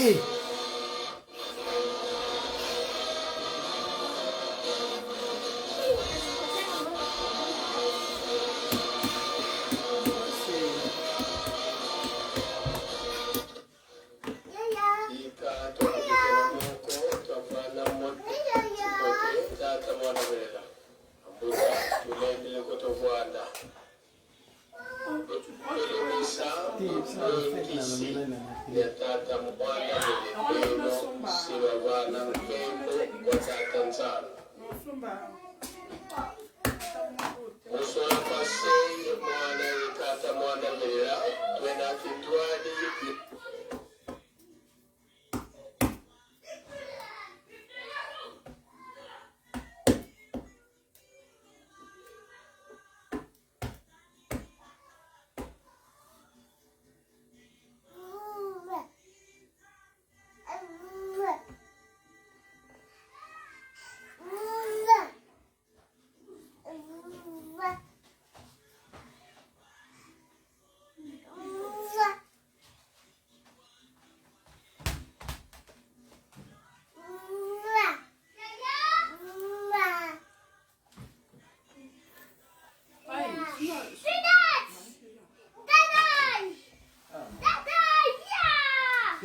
Ke.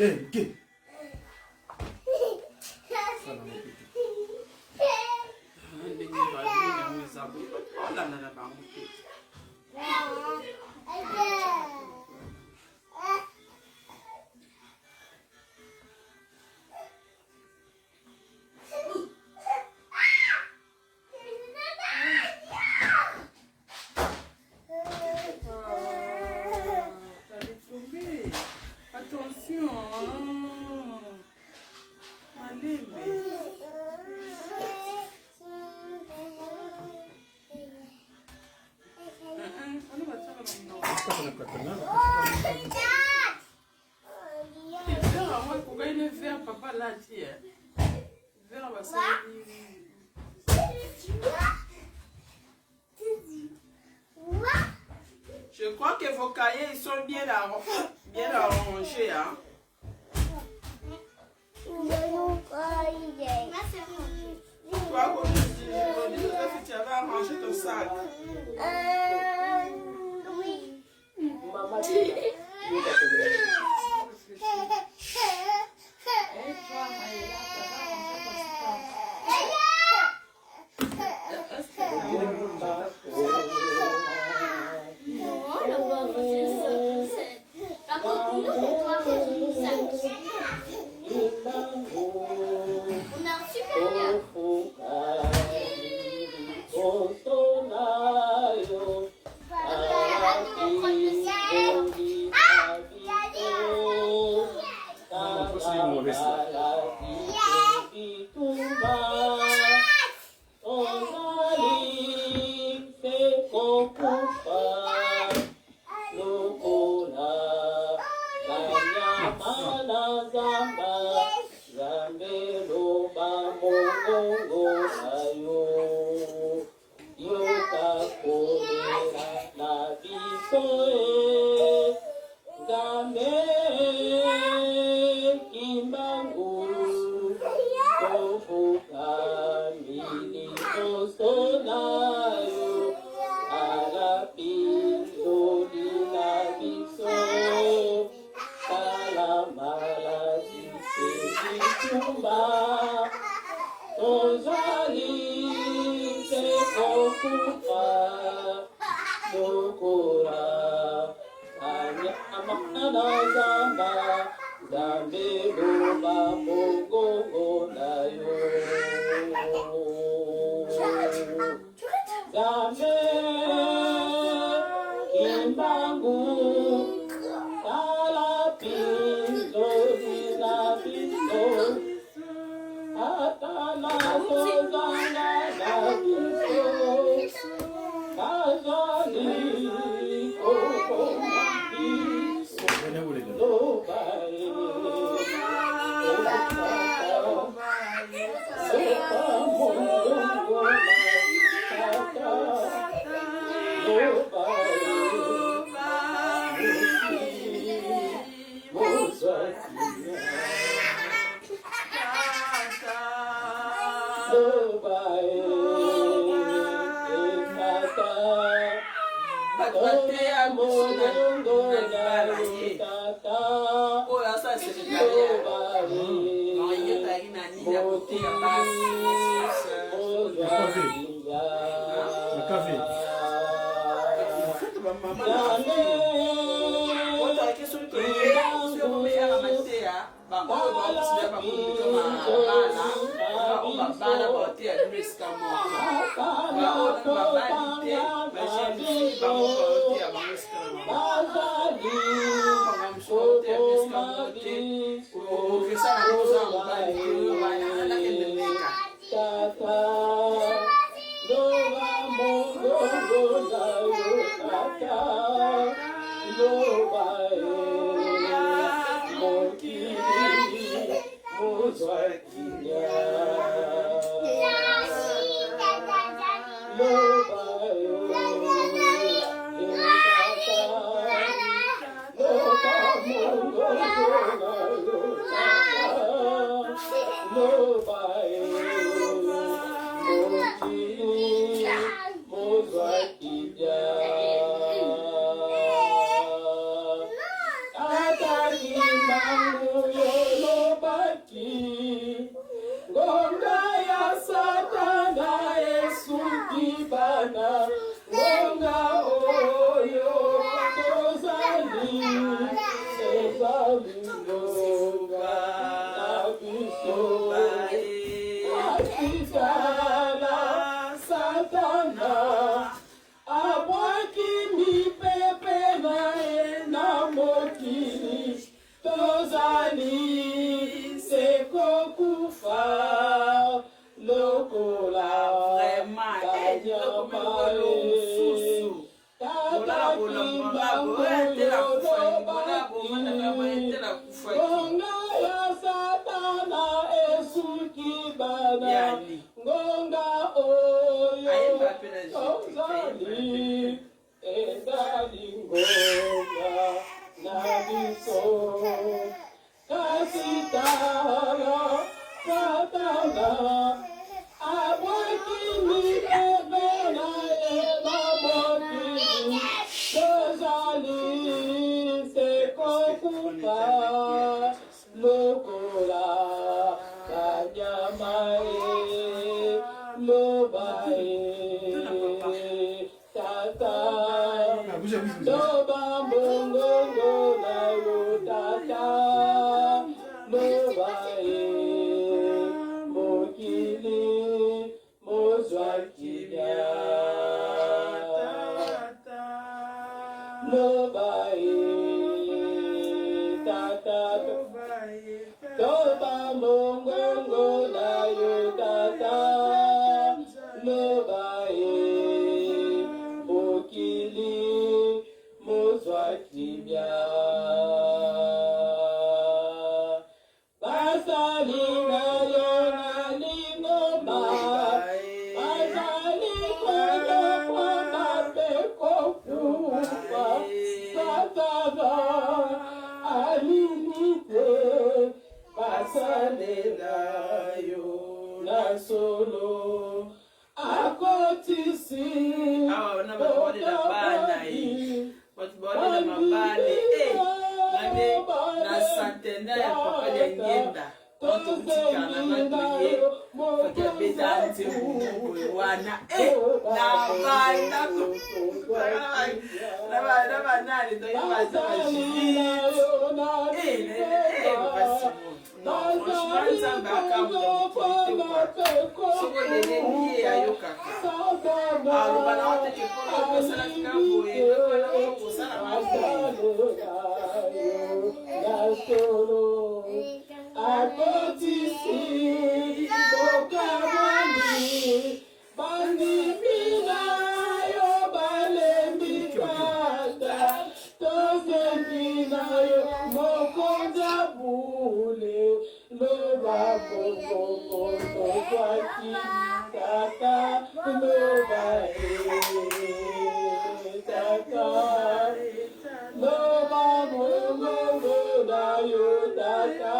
Eh, ke. Ndenge bazwi yango eza boye, bato baolanda na bango te. Attention, malembe. Papa l'a dit. Verre basali. Je crois que vos cahiers ils sont bien, bien arrangés. Hein? Toi, comme je dis, tu avais arrangé ton sac. Oui. Maman, Et toi, Maëla, ça va ranger ton sac? Non, on va ranger ça. Par contre, nous, on doit ranger le sac. On a un super bien. Arrête de me prendre le sac. aya biso na libala ye oyo asala secrétariat Henriette ayaki na nini ya koteya basi. Le café. Bamama otaki soki toye komeyaka mateya baoyo baokusila bango bana oyo babala baoteya bino esika moko, baoyo nano babali te, bajeune fille, bango baoteya bango esika moko, bango mosusu baoteya bino esika moko te. Okesala ngo oza mobali te, oyo nakende meka. Tata, loba mongongo na yo, tata, loba e, mokili mozwa kimia. Loba e, tata, loba mongongo na yo, tata, loba e, mokili mozwa kimia. Tata Kimbangu, yolobaki ngonga ya Satana esuki bana, ngonga oyo tozali ezali ngonga na biso. Atikala Satana abwaki mipepe na ye na mokili, tozali se kokufa lokola Vraiment, banyama. mosusu Tata Kimbangu, yolobaki ngonga ya Satana esuki bana, Yani. ngonga oyo Ayemba mpe na tozali ezali ngonga na biso. Kasi tala, Satana abwaki mipepe na ye na mokili, tozali se kokufa lokola banyama e. Loba e, tata, Ah, bougez, bougez, bougez. loba mongongo na yo, tata, loba e, mokili mozwa kimia. Loba e, tata, loba mongongo na yo, tata, loba e, mokili mozwa kimia. Basali na yo na lingomba bazali koyokwama mpe kokufa. Satana alingi te basalela yo na solo, akotisi Awa na bato baolela bana ye, bato baolela mabale nane na centenaire ya papa ya Ngenda tokutikana na toye faki abeta nzembo boye wana na bandako na banani toye baza bajudite. Non, franchement, Nzambe akambo te. Soki oleleli ye, ayokaka. Aloba na yo teke mpona osalaki ka boye, kosala boye. Akotisi bokamwani, bandimi na yo balembi. Tata, tosengi na yo, mokonzi bule, loba mongongo tokwaki. Tata, loba e, tata, loba mongongo na yo, tata,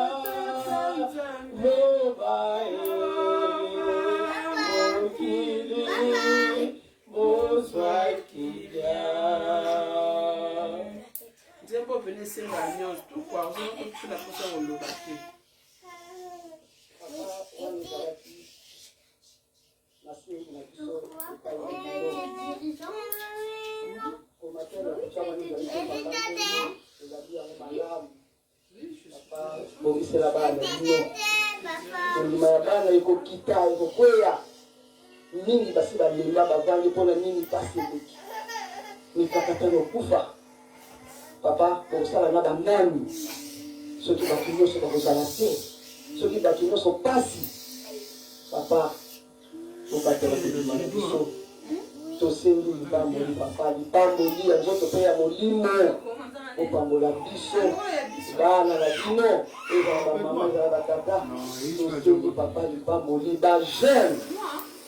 loba e, mokili mozwa kimia. Oyo pene esengaka nyonso tout quoi, ozonga kotuna mposa koloba te. Bongisela bana bino kondima ya bana ekokita ekokweya mingi basi balemba bavandi mpona nini mpasi eleki mikakatano kufa papa bokosala na banani soki bato nyonso bakozala te soki bato nyonso mpasi papa bobatela kondima na biso tosengi lipamboli papa lipamboli ya nzoto mpe ya molimo opambola biso bana na bino ezala bamama ezala batata tosengi papa lipamboli bajeune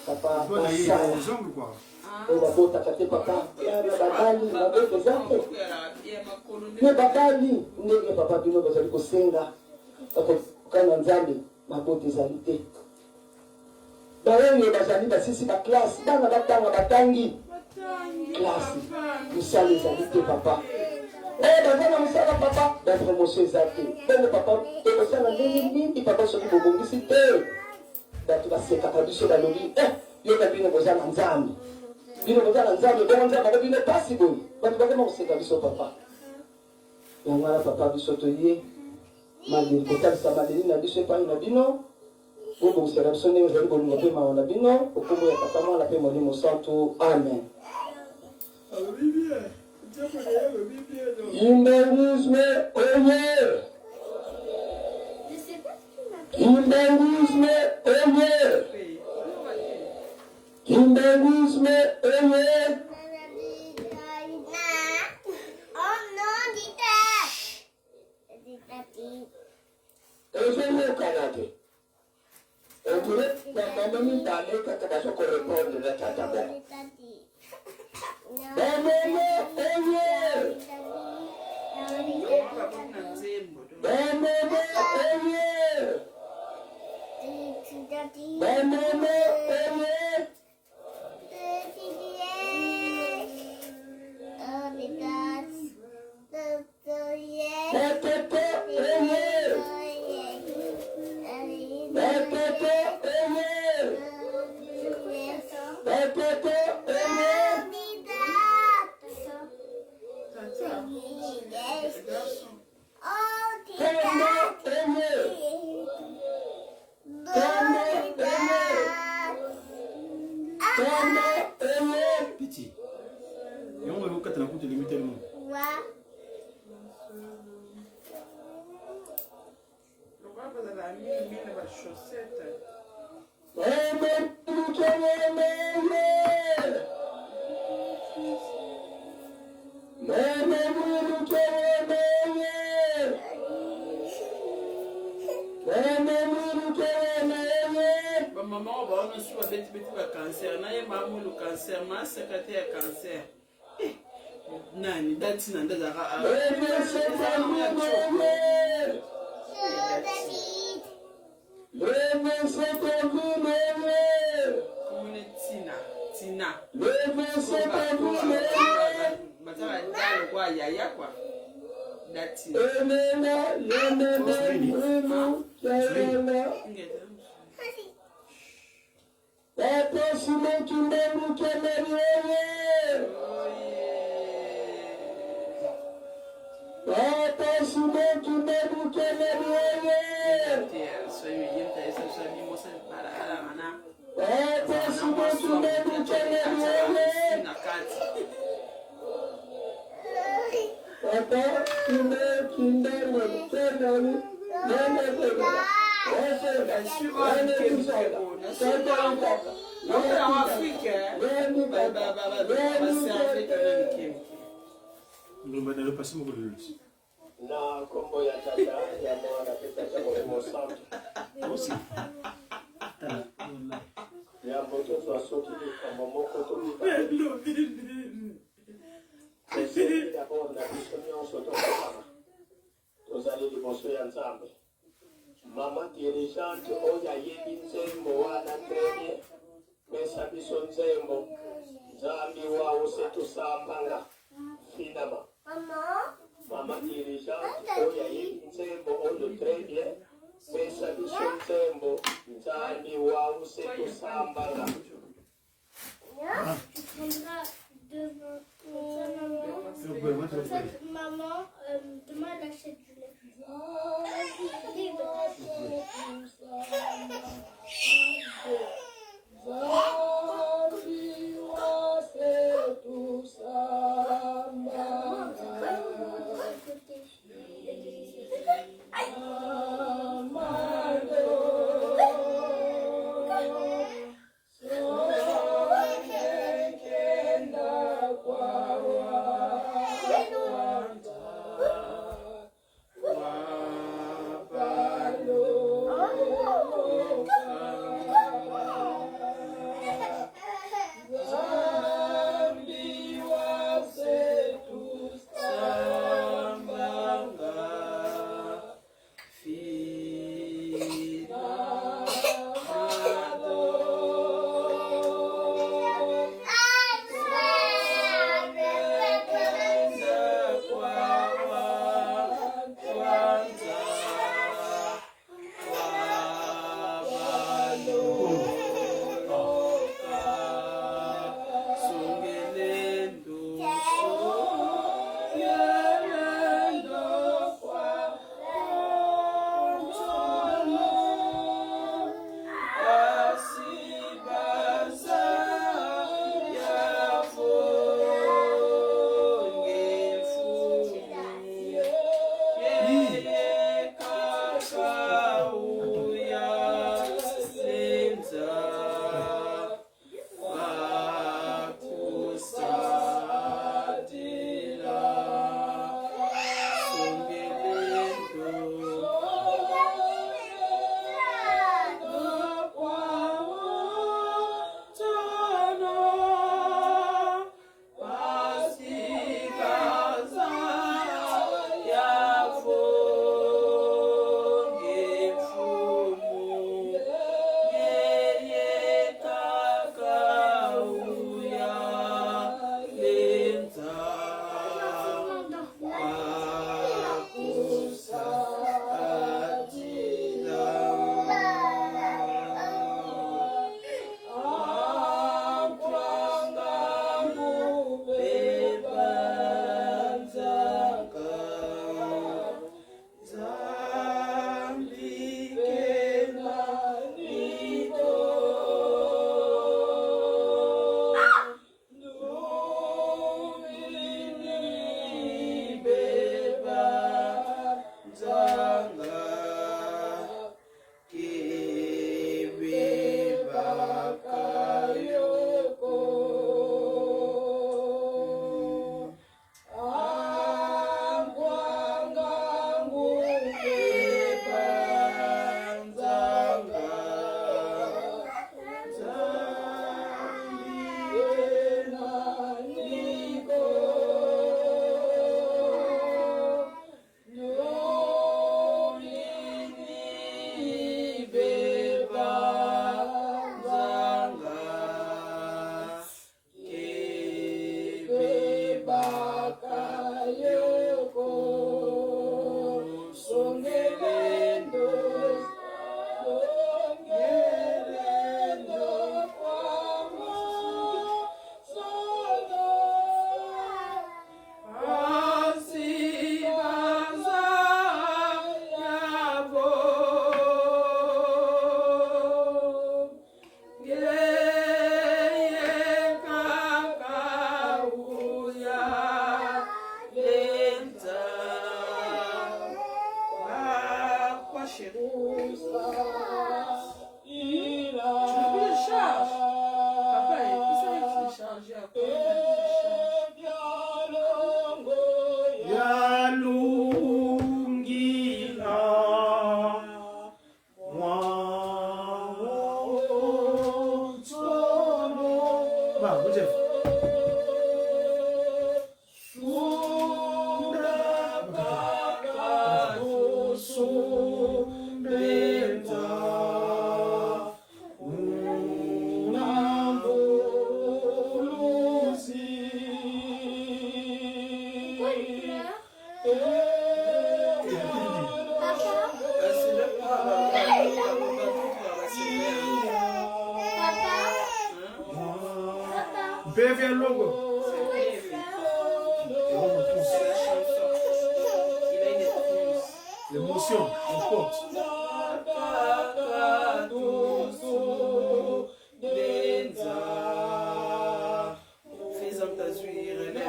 papa basala oyo babotaka te papa bana babali maboko eza te me babali ndenge papa bino bazali kosenga bakokana nzambe mabota ezali te baoyo bazali basisi baklase bana batanga batangi klase mosala ezali te papa oyo eh, baza na mosala papa bapromotion eza te bongo papa tokosala ndenge nini papa soki bobongisi te bato basekaka biso balobi eh, yoka bino boza na nzambe bino boza na nzambe bongo nzambe ako bino pasi boye bato bakoma koseka biso papa yango wana papa biso toye maleli kotalisa maleli na biso epai na bino bobongisela biso ndenge ezali bolingo mpe mawa na bino okombo ya tata mwana mpe molimo santu amen Imbangusme oye! Imbangusme oye! Imbangusme oye! Ezoyokana te. Ondire bamama mibale kaka bazo korepondre na tata moko. Bamama oye! Bamama oye! Bamama oye! Batata oye! Batata oye! Batata oye! Kanda oye! Kanda oye! Kanda oye! Piti. Yango ekokata na kutu elingi tellement. Lokola bazala mingi mingi na ba chaussette. Bamama oyo bawana su babetibeti ba cancer na ye mamulu cancer ma secrétaire ya cancer eh, nani dati na nde azalaka komone tina tina bazala da lokola yaya kua datina Papa Simon Kimbangu Kiangani oye! Papa Simon Kimbangu Kiangani oye! Papa Simon Kimbangu Kiangani oye! Papa Simon Kimbangu Kiangani Na nkombo ya Tata, ya Mwana mpe Tata Molimo Santu. Yambo tozwa soki likambo moko to mibale. Tosengi d'abord na biso nyonso tokokana. Tozali liboso ya Nzambe. Mama dirigeante oyo ayebi nzembo wana très bien, pesa biso nzembo Nzambi wa ose tusambanga finama. Mama dirigeante. Présidente oyo ayebi nzembo oyo très bien, pesa biso nzembo Nzambi wause tosambala. Tu prendras devant comme ça, maman. Comme ça, maman, demain, elle achète du lait. Nzambi wase tosambala. Pourquoi il pleure? Mpeve ya logo. C'est la chanson. Il a une trousse. L'émotion, on porte. Fais-en ta zuire, relève.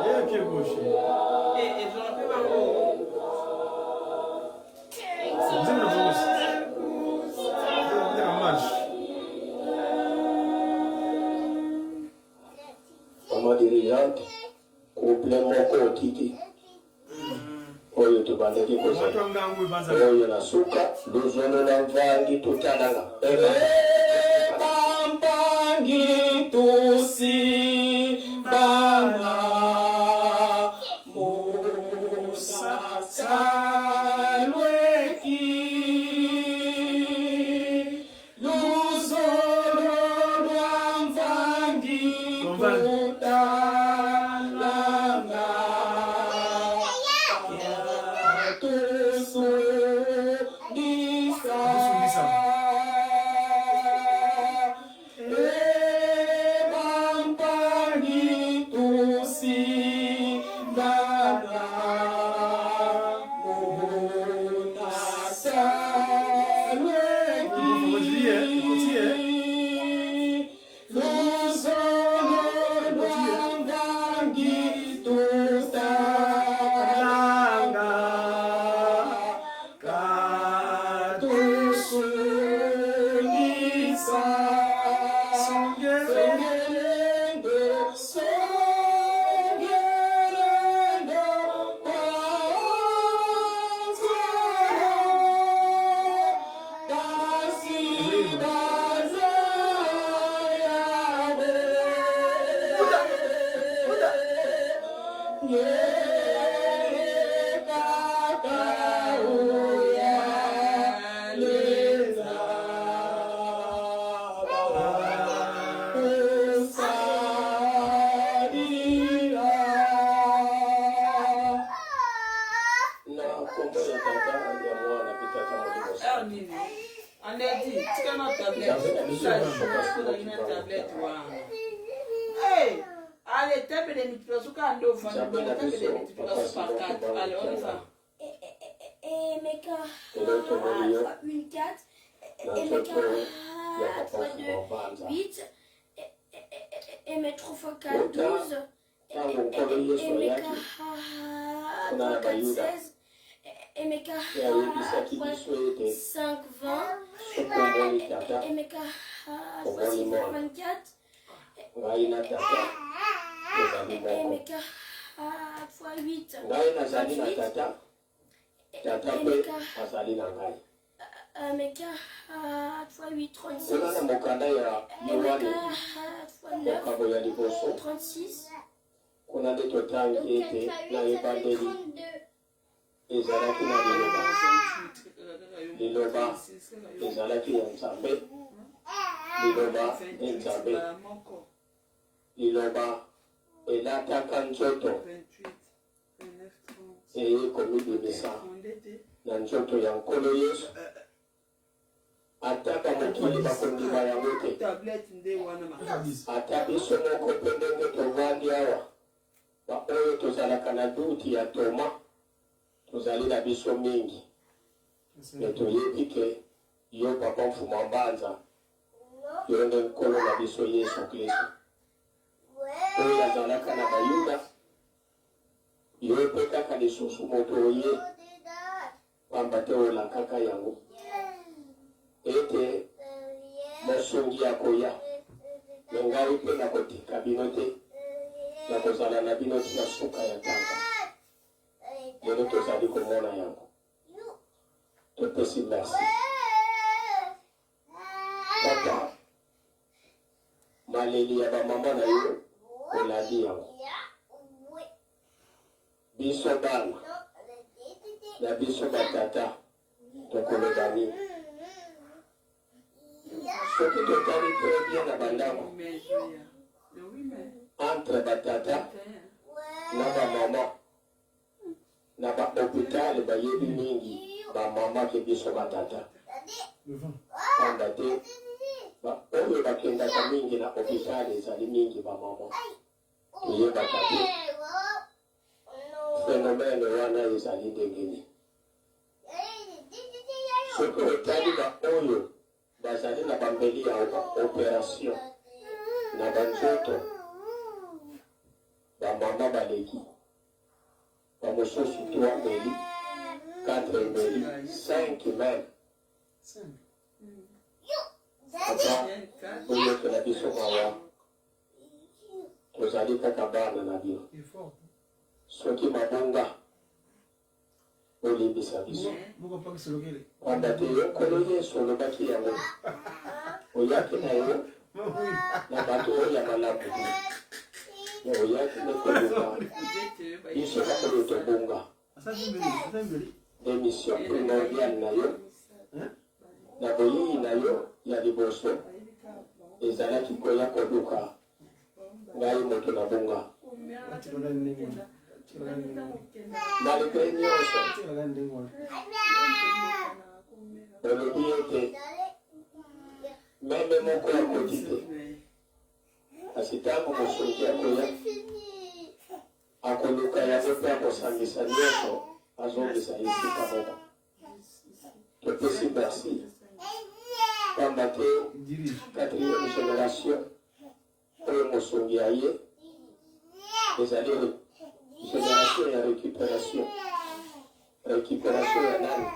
Eh, pied gauche. Eh, eh, j'en ai pas beaucoup. Nzembo na bango. Ndeka marche. Mama dirigeante, couple moko otiki oyo tobandaki kozala Watu ngangu ibanza. oyo na suka luzolo na mvangi totalanga bambangi tusimbana musasalweki luzolo lwa mvangi tutalanga tusundisa ebampangi tusimbana munasalweki luzolo lwangangi tutalanga katusundisa songelendo songelendo kwanzolo Na kombo ya tata ya mwana mpe tata molimo Heure nini? Anedi, tika na tablette. Ça, je na tablette wana. Hey, allez, tape des multiplications quand on vend, tape des multiplications par 4. Allez, on y va. Et mes 4 fois 1, 4. Et mes 4 fois 2, 8. Et mes 3 fois 4, 12. Et mes 4 fois 4, 16. Et mes 4 ayebisaki fois biso ete 5, 20. soki omoni tata Et mes 4 fois 6, 24. ngai na tata tozali Et moko mes 4 fois 8, ngai nazali na tata tata Et mpe mes 4 azali na ngai mes 4 fois 8, kuna na 36. mokanda ya Et mes yohane 4 fois 9, mokambo ya liboso 36. kuna nde totangi Donc ete 4 fois na 8, ça fait ebandeli 32. ezalaki na liloba liloba ezalaki ya nzambe liloba nde nzambe liloba elataka nzoto eye komibimisa na nzoto ya nkolo yesu ata bamokili bakondima yango te Tablette nde wana makasi. ata biso moko mpe ndenge tovandi awa baoyo tozalaka na duti ya toma tozali na biso mingi me toyebi ke yo papa mfuma mbanza yo nde nkolo na biso yesu kristo oyo azalaka na bayuda yo mpe kaka lisusu moto oye pamba te olakaka yango ete mosungi akoya. Me ngai mpe nakotika bino te, nakozala na bino ti na suka ya ntango. Lelo tozali komona yango, topesi merci Papa. Maleli ya bamama na yo olandi yango. Biso bana na biso batata tokoloba nini? Soki totali très bien na bandako entre batata na bamama na ba hopital bayebi mingi bamama ke biso batata, pamba te oyo bakendaka mingi na hopital ezali mingi bamama. Toyebaka te phénomène wana ezali ndenge nini. Soki otali baoyo bazali na bambeli ya operation na banzoto, bamama baleki bamosusu 3 mbeli, 4 mbeli, 5 meme. Papa, boyokela biso mawa, tozali kaka bana na bino. Soki mabunga, bolimbisa biso, pamba te yo Nkolo Yesu olobaki yango, oyaki na yo na bato oyo ya malamu te, me oyaki nde koluka biso baoyo tobunga. Emission primordiale na yo na boyei na yo ya liboso ezalaki koya koluka ngai moto nabunga. Malgré nyonso, olobi ete meme moko akoti te, kasi ntango mosungi akoya, akoluka yango mpe akosangisa nyonso, azongisa esika moko. Topesi merci pamba te quatrième génération oyo mosungi ya ye ezali génération ya récupération. Récupération ya nani?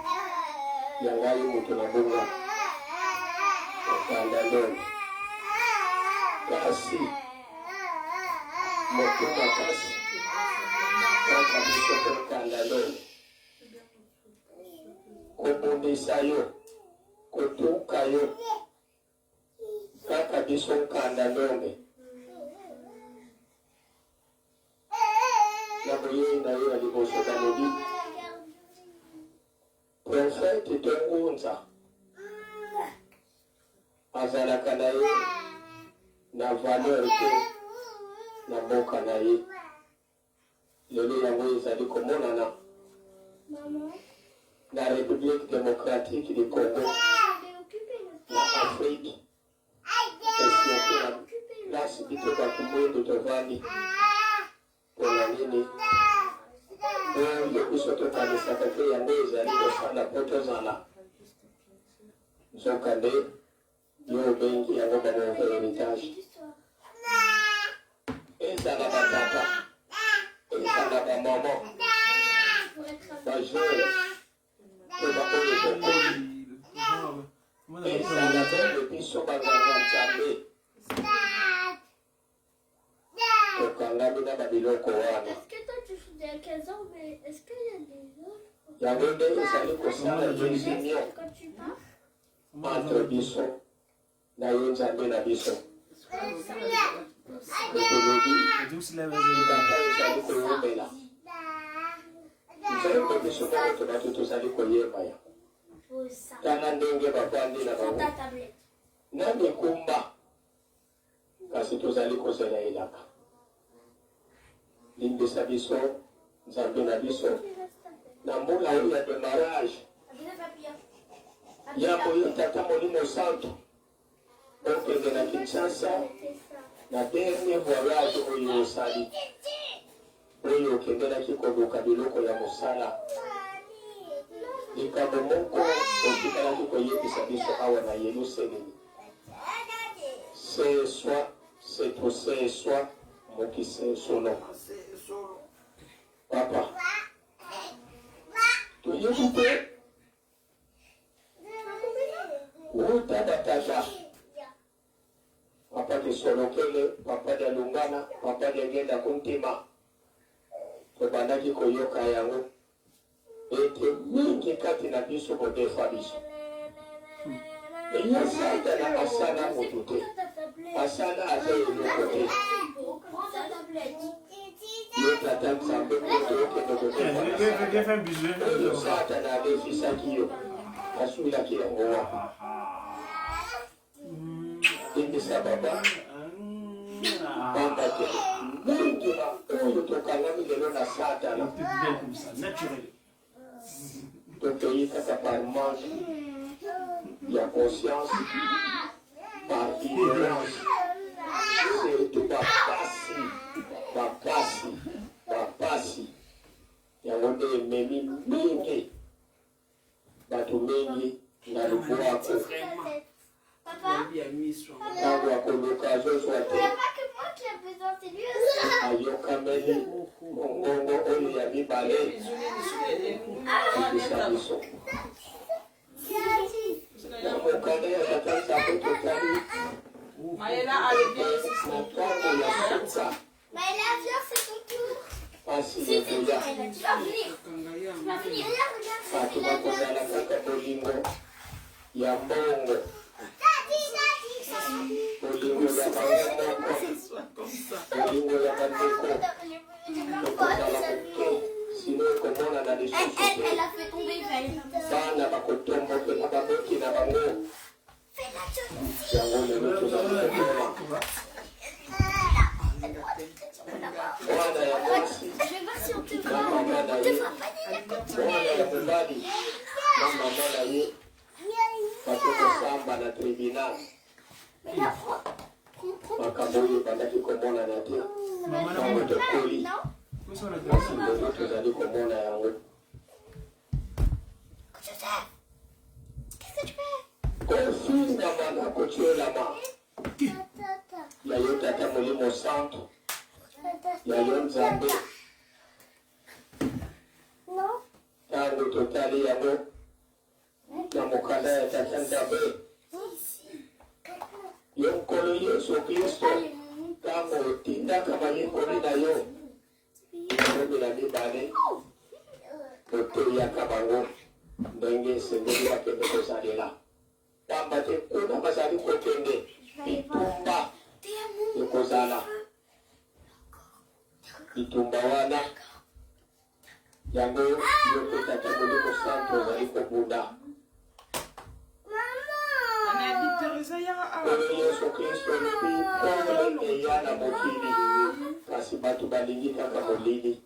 Ya ngai moto na bonga okanda ndono, kasi moto makasi kaka biso tokanda ndono kobundisa yo, kotuka yo, kaka biso nkanda ndombe. Na boyei na ye ya liboso balobi profete to ngunza azalaka na ye na valeur te na mboka na ye. Lelo yango ezali komonana na République démocratique du Congo, na Afrique, et surtout na place biso bato mwindu tovandi. Mpona nini oyo biso tokanisaka te yango ezali kosala mpo tozala, nzokande yo obengi yango ba mauvais héritage. Ezala batata, ezala bamama, bajeune to baoyo tokoli, ezala meme biso banganga Nzambe, tokangami na babiloko wana. Yango nde ezali kosala union entre biso na yo Nzambe na biso. Tolobi libanda ezali kowumela, nzembo biso moko to bato tozali koyemba yango. Tala ndenge bavandi na bango na mikumba, kasi tozali kozela elaka. Limbisa biso Nzambe na biso na mbula oyo ya demarrage ya boye. Tata Molimo Santu, okende na Kinshasa na dernier voyage oyo osali, oyo okendelaki koluka biloko ya mosala. Likambo moko otikalaki koyebisa biso awa na Yelusalemi: seswa setoseswa mokisesolo. Papa, toyebi te wuta batata papa Kisolo. Diakolokele, Papa Dialungana, Papa Diangienda Kuntima, tobandaki koyoka yango ete mingi kati na biso bodefa biso. Ye Satana asala moto te, asala aza eloko te. Yo tata Nzambe moto okende kodefa oyo Satana adefisaki yo, aswilaki yango wapi? Limbisa baba, pamba te mingi baoyo tokangami lelo na Satana tokei kaka par manque ya conscience, par ignorance, surtout bapasi bapasi bapasi yango nde ememi mingi bato mingi na lobwaku. Ntango akoluka azozwa te, ayokameli mongongo oyo ya mibale ebisa biso. Na mokanda ya Tata Nzambe totali motango ya suka. Pasi ekoya. Bato bakozala kaka bolingo ya mbongo, bolingo ya bango moko, bolingo ya bandeko ekozala moke, sino ekomonana lisusu te. Bana bakotombokela baboti na bango. Yango lelo tozali komona mwana ya mwasi na mama na ye, mwana ya mobali na mama na ye bake kosamba na tribunal. Makambo oyo ebandaki komonana te ntango tokoli, kasi lelo tozali komona yango. Kofingama na kotiolama ya yo Tata Molimo Santu, ya yo Nzambe. Ntango totali yango na mokanda ya Tata Nzambe, yo Nkolo Yesu Klisto, ntango otindaka bayekoli na yo 12, oteyaka bango ndenge esengeli bakende kosalela, pamba te kuna bazali kokende bitumba ekozala. Bitumba wana yango yo mpe Tata Molimo Santu ozali kobunda. Nkolo Yesu Klisto olobi pole eya na mokili, kasi bato balingi kaka molili.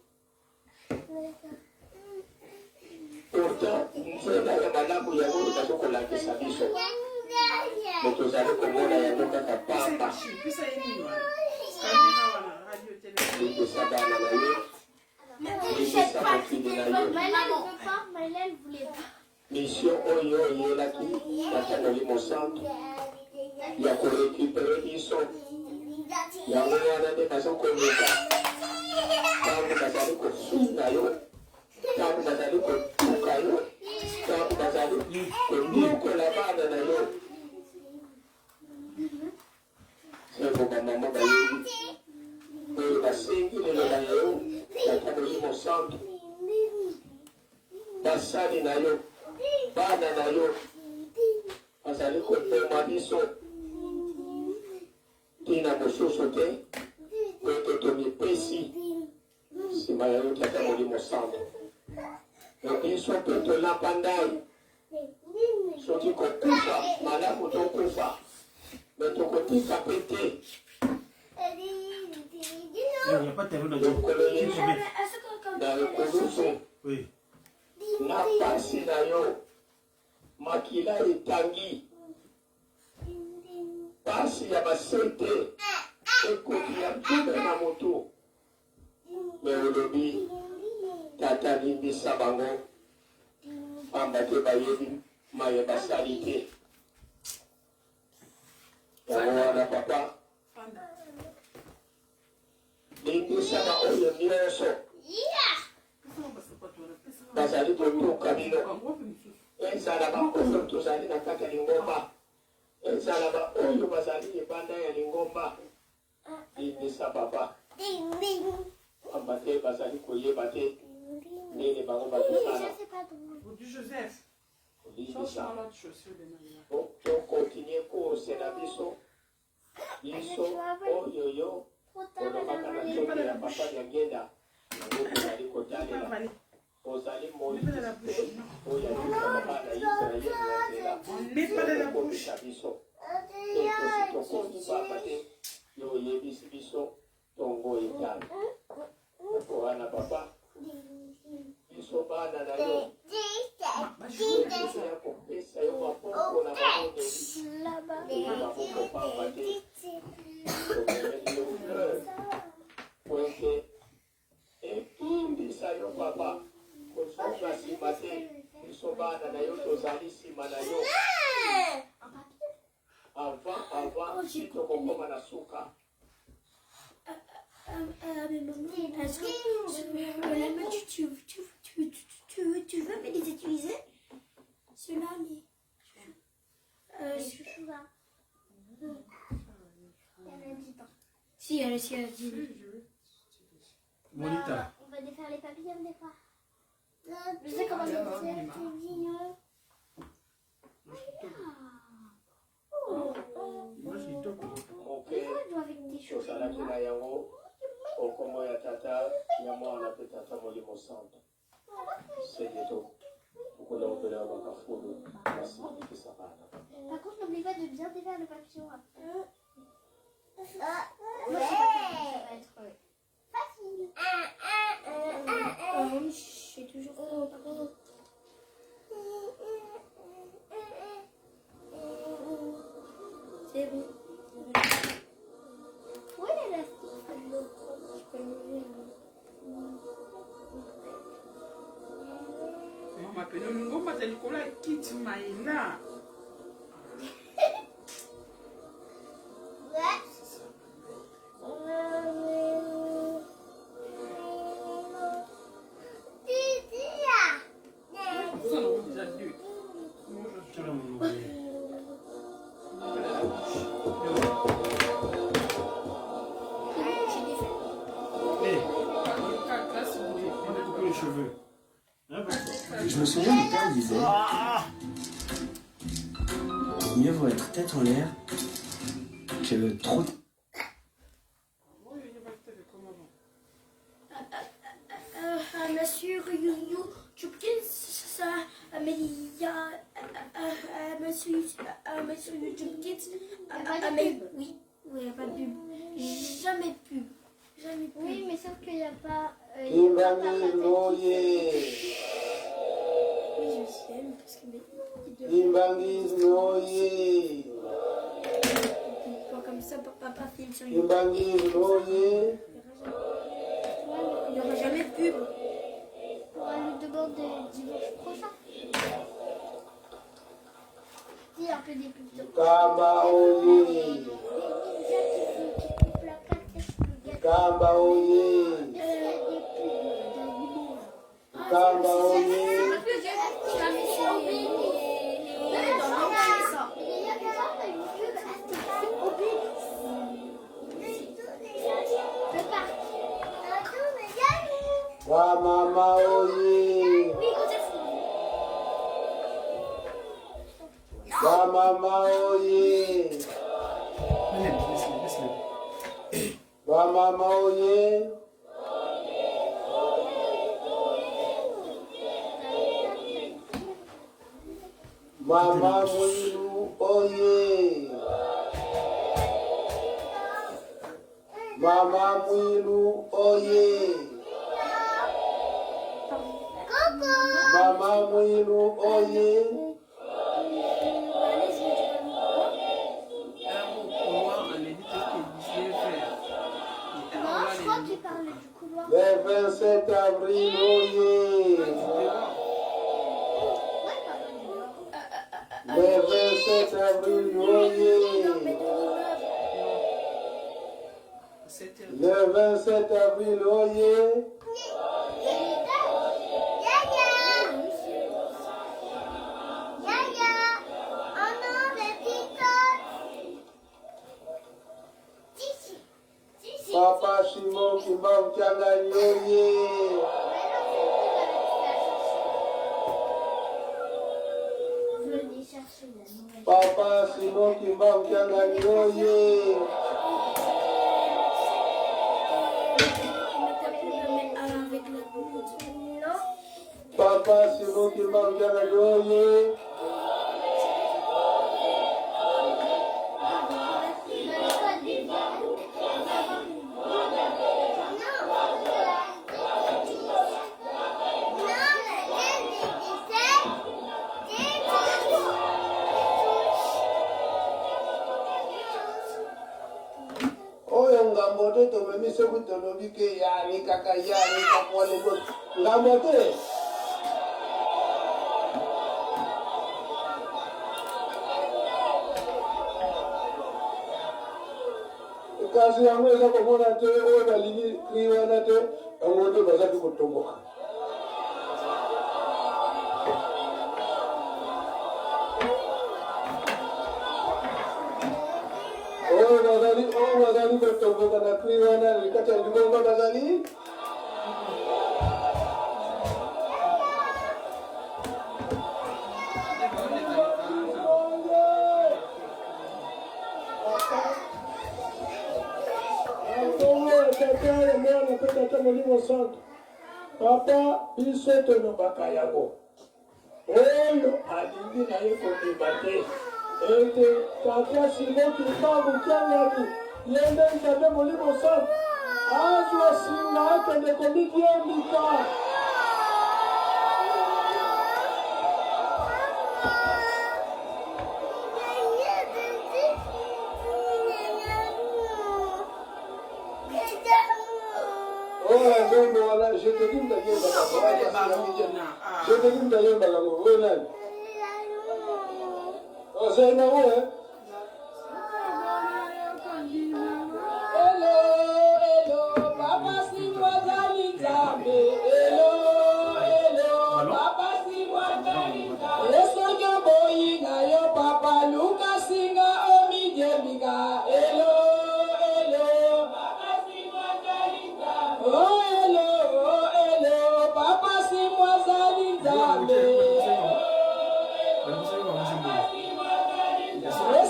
Pourtant nzela ya malamu yango oyo bazo kolakisa biso, me tozali komona yango kaka pamba. Limbisa bana na yo, limbisa mokili na yo. Mission oyo oyelaki Tata Molimo Santu ya ko recuperer biso, yango wana nde bazo koluka ntango bazali kofinga yo, ntango bazali kotuka yo, ntango bazali konyokola bana na yo. Seko bamama bayebi oyo basengi liloba ya yo Tata Molimo Santu, basali na yo, bana na yo bazali koboma biso ntina mosusu te po ete tomipesi nsima ya yo Tata Molimo Santu. Na biso mpe tolapa ndai soki kokufa malamu tokufa me tokotika mpe te. Lokolo Yesu na ekulusu na pasi na yo makila etangi pasi ya basete ekoki ya ntume na motu me olobi tata limbisa bango pamba te bayebi maye basali te yango wana papa limbisa baoyo nyonso bazali kotuka bino ezala baoyo tozali na kati ya lingomba ezala baoyo bazali libanda ya lingomba. Limbisa papa, pamba te bazali koyeba te nini bango bazosala. Limbisa. Tokontinue course na biso, biso oyo yo olobaka na nzoto ya papa Diangienda, yango tozali kotalela. Ozali Moize te oyo abikisaka bana ya Yisraele na nzela yo okobika biso te. Tosi tokomi pamba te yo oyebisi biso tongo etali. Yango wana papa, biso bana na yo tozoya kopesa yo maboko na mabondeli, maboko pamba te tomemeli yo fleur po ete Etumbisa yo papa, kozonga sima te, biso bana na yo tozali sima na yo. Avant avant ti tokokoma na suka. Est-ce que tu, tu, tu, tu, tu, veux me les utiliser? Ceux-là, mais. Si, elle si, elle dit. Monita. On va défaire les papillons des fois. Je sais comment les défaire, c'est mignon. Tozalaki na yango okombo ya tata ya mwana mpe tata molimo santo seye to tokolongela bakafulu basilikisa bana. Par contre, n'oublie pas de bien défaire le papillon après. Ah, ouais. Ça va être facile. J'ai toujours fait. C'est bon. Où est l'élastique? Je peux l'enlever. Mama pene olingi omata likolo ya kiti maina. Oza nango déjà deux. Tala monoko ye. Eh, on a coupé les cheveux. Hein, papa? Je me souviens, mon père disait: mieux vaut être tête en l'air que trop. Monsieur YouTube, ça, mais il y a monsieur, monsieur YouTube Kids, mais oui, oui, il n'y a pas de pub. Jamais de pub. Jamais de pub. Oui, mais sauf qu'il n'y a pas. Il y a pas Kimbangisme oye! Oui, je sais, mais parce que mais, il devrait- Kimbangisme oye! Pas comme ça, papa filme sur YouTube. Kimbangisme oye! Il n'y aura jamais de pub. On pourra lui demander dimanche prochain. Si, un peu des pubs. Kamba oye! Kamba oye! Kamba oye! Ba mama oye! Ba mama oye! Laisse-le, laisse-le. Ba mama oye! Mama Mwilu oye! Mama Mwilu oye! Mama Mwilu oye! Non, je crois qu'il parle du couloir. Le 27 avril oye! Le 27 avril oye! Le 27 avril oye! Yaya! Oh non, la petite Tichi! Tichi! Kimbangu Kiangani oye! Venez chercher la nouvelle. Papa Simon Kimbangu Kiangani oye! Avec la boule. Non. Papa Simon Kimbangu Kiangani oye! Oyo ngambo te tomemi soki tolobi ke yani kaka yani kaka wana ngambo te. Kasi yango eza komona te oyo balingi kri wana te, bango nde bazali kotomboka. Oyo bazali oyo bazali kotomboka na kri wana na kati ya libongo bazali Nkombo ya Tata, ya Mwana mpe Tata Molimo Santu. Papa, biso tolobaka yango. Oyo alingi na ye kondima te ete Tata Simon Kimbangu Kiangani ye nde Nzambe Molimo Santu, azwa singa akende komidiembika. Oyo nzembo wana je te dis mutayembaka je te dis mutayembaka ngo oyo nani ozali nango eh? Hello, hello, Papa Simwa azali Nzambe. Hello, hello, Papa Simwa azali Nzambe. Soki oboyi na yo papa luka singa omidiembika. Hello, hello, Papa Simwa azali Nzambe. Oh, hello, oh, hello, Papa Simwa azali Nzambe.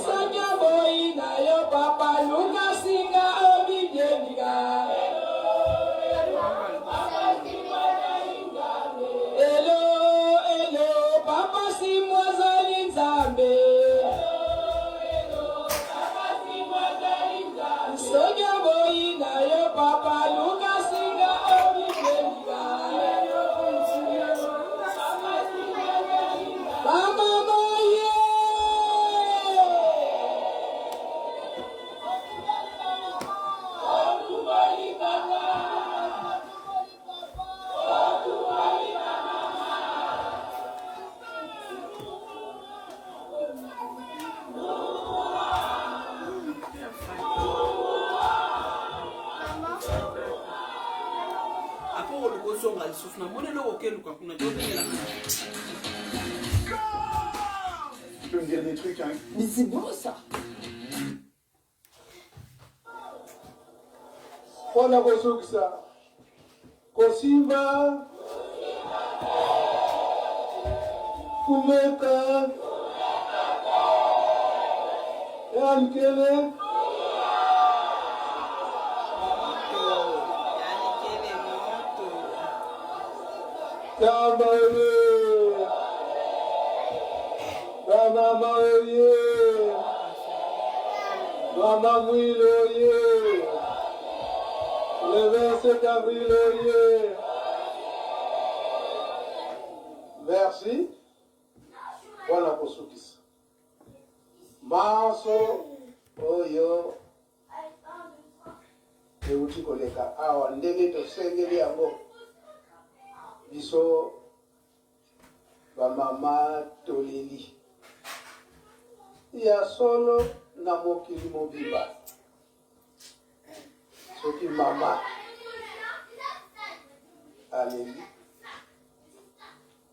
Soki oboyi na yo papa luka singa omidiembika. Hello, hello, Papa Simwa azali Nzambe. Soki oboyi na yo papa luka singa omidiembika. Mama moye. Maman. Apo oluka ozonga lisusu namoni eloko okeluka kuna tobengelaka. Tu peux me dire des trucs, hein? Mais c'est beau ça. Mpo na kosukisa, kosimba, kumeka, ya likele. Moto ya likele moto. Tamba oye! Bamama oye! Mama Mwilo oye! Le 27 avril oye! Merci. Mpona kosukisa manso oyo euti koleka awa ndenge tosengeli yango, biso bamama toleli ya solo na mokili mobimba. Soki mama aleli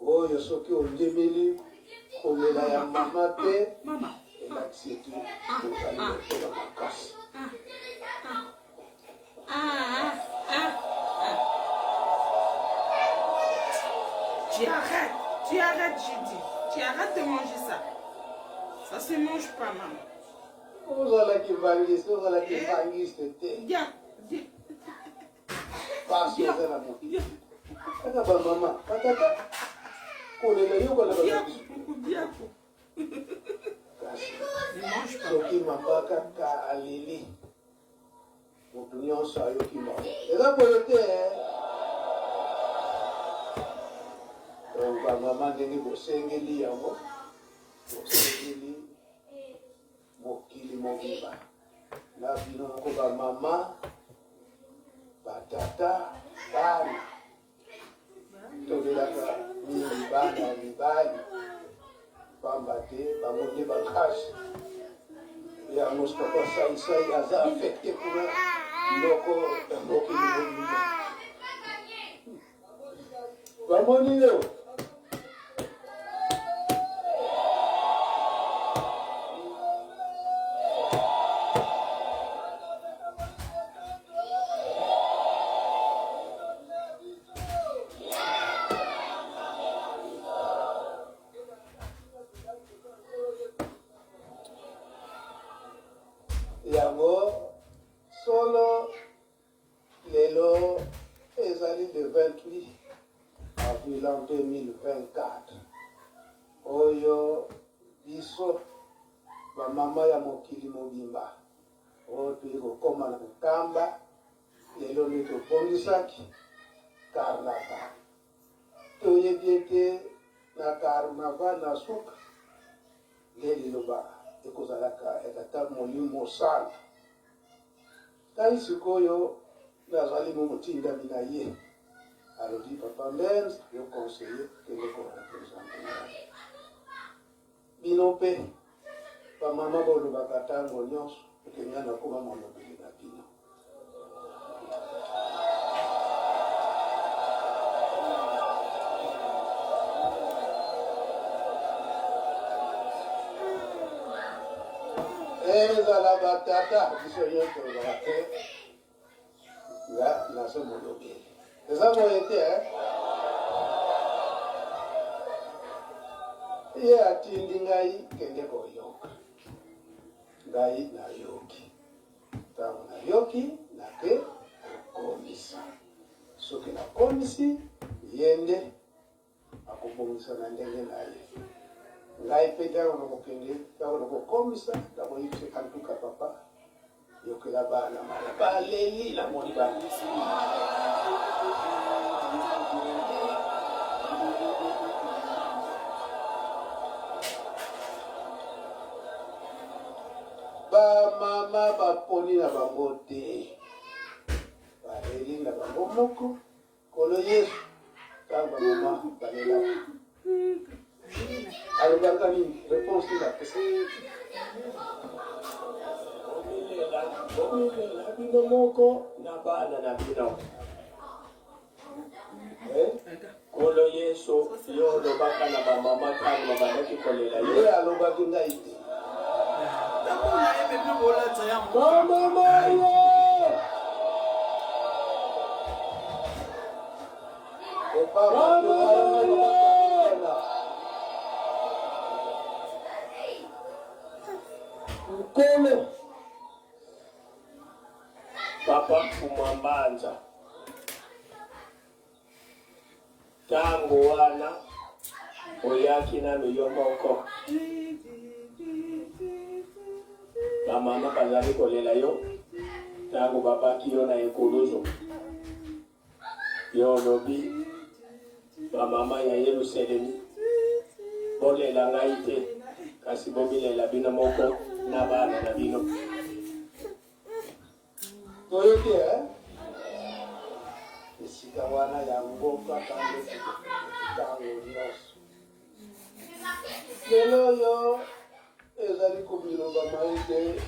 oyo, soki ondimeli kolela ya mama te, Mama. elakisi ete ozali motema makasi. Ah, ah. Tu arrêtes. Tu arrêtes, j'ai dit. Tu arrêtes de manger ça. Ça se mange pas, maman. Ozala kimbanguiste, ozala kimbanguiste te. Viens, viens. Pasi eza na mokili. Kaka ba mama, ba tata kolela yokola ba biso. Kasi soki mama kaka aleli moto nyonso ayoki mawa. Eza boye te. Donc ba mama ndenge bosengeli yango, bosengeli mokili mobimba na bino moko ba mama ba tata bana tolelaka mingi bana ya mibali pamba te bango nde bakasi yango papa saisai aza affecte kuna noko ya mokili mobimba bamoni yo. Yango solo. Lelo ezali le 28 avril l'an 2024 oyo biso ba mama ya mokili mobimba oyo toyei kokoma na Nkamba lelo nde tobongisaki carnaval. Toyebi ete na carnaval na suka nde liloba ekozalaka ya Tata Molimo Santu. Ngai sikoyo nazali mo motindami na ye. Alobi papa Mbemz yo conseiller kende ko represente ngai. Bino mpe ba mama bolobaka tango nyonso ete ngai nakoma molobeli na bino. Ezala ba tata biso nyonso tolobaka te nga nazo molobeli eza boye te eh? Ye atindi ngai kende koyoka ngai nayoki ntango nayoki nake kokomisa soki nakomisi ye nde Akobongisa na ndenge na ye. Ngai pe ntango nakokende, ntango nakokomisa, nakoyebisa ye, antuka papa, yokela bana mawa. Baleli, namoni bana. Bamama baponi na bango te, baleli na bango moko. Nkolo Yesu, ntango bamama balelaka, alobaka nini? Reponse nini apesa? Bomilela, bomilela bino moko na bana na bino. Eh? Nkolo Yesu, yo olobaka na bamama ntango babandaki kolela yo. Ye alobaki ngai te. Bamama ye! Nkolo. Papa Mfumua Mbanza. Tango wana oyaki nanu yo moko, ba mama bazali kolela yo tango babaki yo na ekuluzu. Yo olobi ba mama ya Yeluselemi, bolela ngai te, kasi bomilela bino moko na bana na bino. Toyoki eh? Esika wana yango kaka nde ntango nyonso. Lelo oyo ezali komilobama ete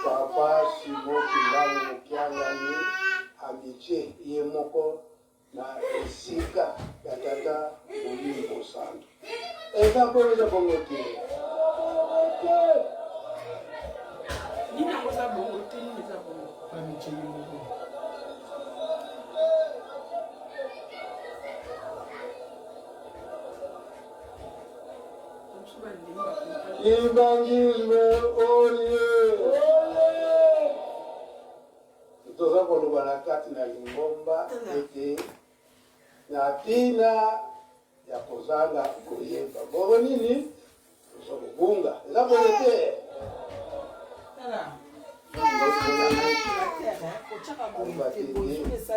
Papa Simon Kimbangu Kiangani amitie ye moko na esika ya Tata Molimo Mosantu. Eza bongo, eza bongo te. Nini yango eza bongo te? Nini eza bongo? Amitie ye moko. Kimbanguisme oye! Toza koloba na kati na lingomba ete na ntina ya kozanga koyeba bongo nini toza kobunga, eza boye te.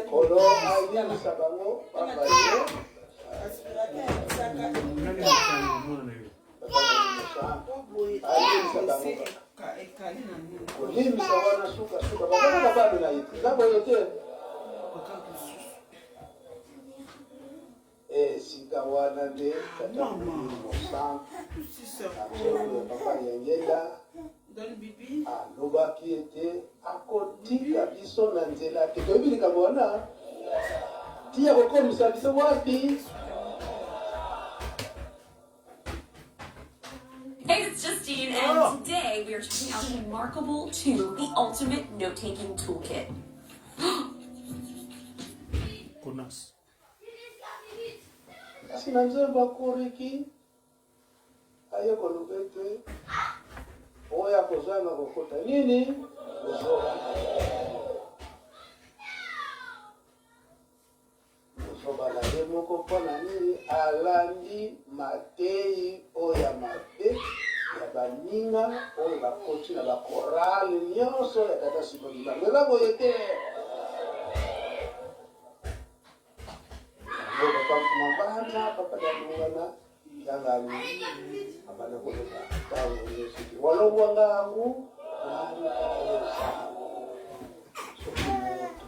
Kolo alimbisa bango pamba te kolimbisa wana sukasuka bazaka babano na ye eza boye te. Esika wana nde tata Molimo Mosantu na nzoto ya Papa Yengenda alobaki ete akotika biso na nzela te. Toyebi likambo wana ti akokomisa biso wapi? Hey, it's Justine, and today we are checking out reMarkable 2, the ultimate note-taking toolkit. Connasse. Kasi na nzembo akoriki aye koloba ete oyo akozanga kokota nini bozoba na ye, bozoba na ye moko. Mpo na nini alandi mateyi oyo ya mabe ya baninga oyo bakoti na bakorale nyonso ya tata Simon Kimbangu? Eza boye te. Yango papa Mfuma Bana, papa Dialungana Kiangani abanda koloba ntango nyonso ete walongwa ngangu nani sango. Soki moto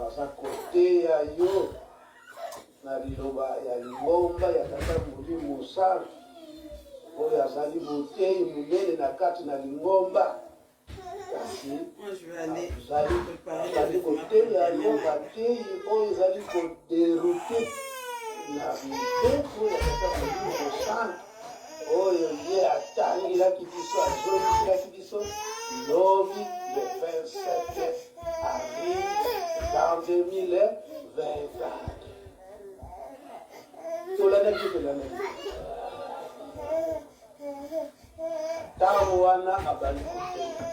aza koteya yo na liloba ya lingomba ya Tata Molimo Mosantu, oyo azali moteyi monene na kati na lingomba, kasi azali koteya yo mateyi oyo ezali koderoute na mibeko ya Tata Molimo Mosantu oyo ye atangelaki biso, azongiselaki biso lobi le 27 avril l'an 2024. Tolandaki, tolandaki ntango wana abandi koteya,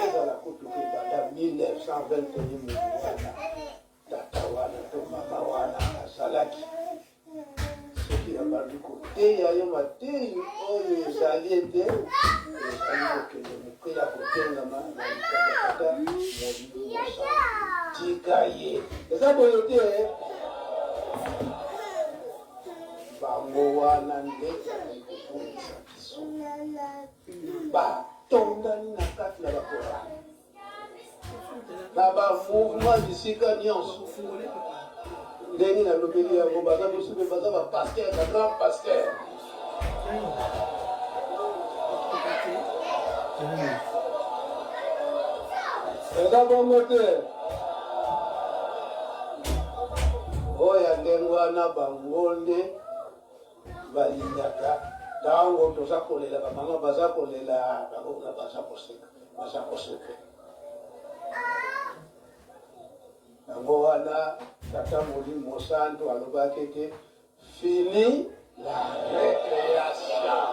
ezala kutu te banda 1921. Moto wana, tata wana to mama wana azalaki, soki abandi koteya yo mateyi oyo ezali ete ezali kokende moke ya kotengama na likambo ya Tata Molimo Mosantu, tika ye. Eza boye te. Bango wana nde bazali kobungisa biso. Batondani na kati na bakorale na bamouvement bisika nyonso. Ndenge nalobeli yango, baza mosusu mpe baza bapaster, ba grand paster. Eza bongo te. Oyo ya ndenge wana, bango nde balingaka ntango toza kolela, bamama baza kolela, bango kuna baza koseka, baza koseka. Yango wana Tata Molimo Santu alobaki ete fini la récréation.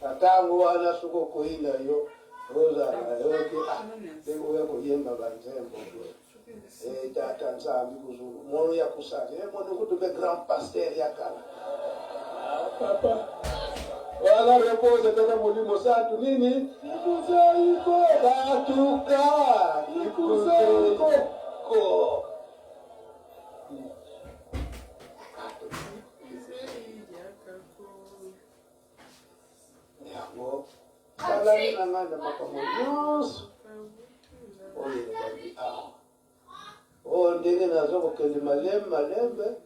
Na ntango wana, soki okoyi na yo ozala yoki ndenge oya koyemba banzembo boye, Tata Nzambi kuzulu mono ya kusali mono kutu mpe grand pasteur ya kala, papa wana repose. Tata Molimo Santu nini ikuzeiko batuka ikuzeiko ko. Yango salani na ngai na makambo nyonso oyo elobami awa, oyo ndenge naza kokende malembe malembe,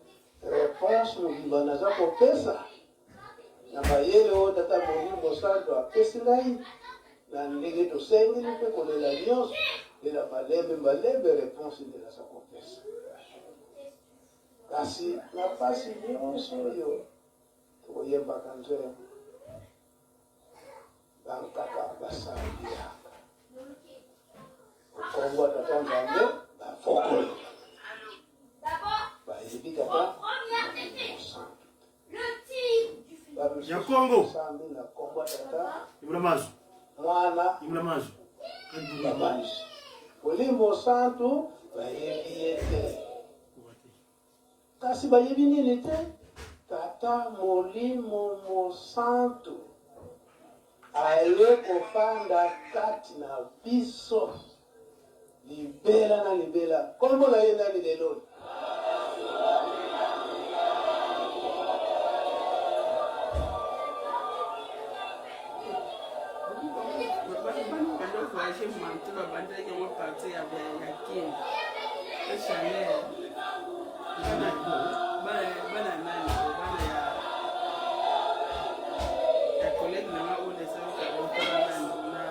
réponse mobimba naza kopesa na mayele oyo Tata Molimo Santo apesi ngai, na ndenge tosengeli mpe kolela nyonso, lela malembe malembe, réponse nde naza kopesa. Kasi na mpasi nyonso oyo tokoyembaka nzembo, bankaka basambiaka okongo Tata Nzambe, bafokoli bayebi Tata Mosantu. Ya Congo. Sambi na kombo ya tata Ibula mazu. Mwana Ibula mazu. Babanzi. Molimo Santu bayebi ye te. Kasi bayebi nini te? Tata Molimo Mosantu aye kofanda kati na biso libela na libela. Kombo na ye nani lelo? Voyage manto babandaki yango partir ya kin chanel bana nani bana ya collègue na nga oyo nasalaka nani na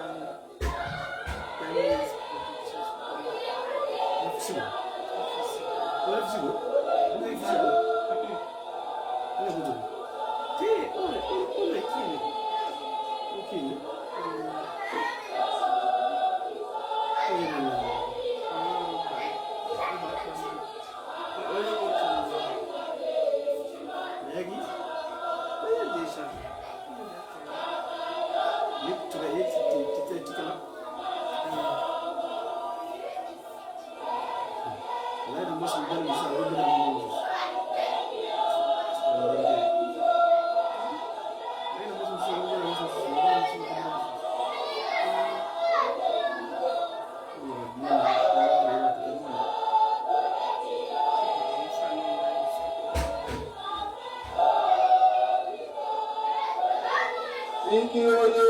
Fiki oye!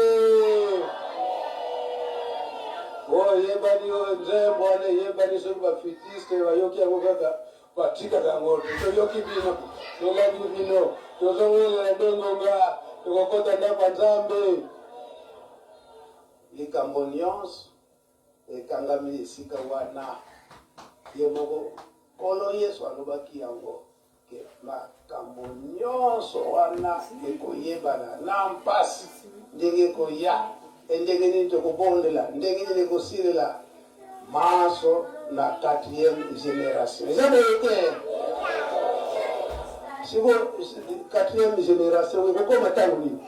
Oyo eyebani oyo nzembo wana eyebani soki bafitiste bayoki yango kaka batikaka yango te. Toyoki bino, tolandi bino, tozowelela nde ngonga tokokota ndako ya Nzambe. Likambo nyonso ekangami esika wana. Ye moko Nkolo Yesu alobaki yango ke makambo nyonso wana ekoyebana na mpasi ndenge ekoya, e ndenge nini tokobondela, ndenge nini ekosilela manso na quatrième génération. Eza boye te? Siko quatrième génération ekokoma ntango nini?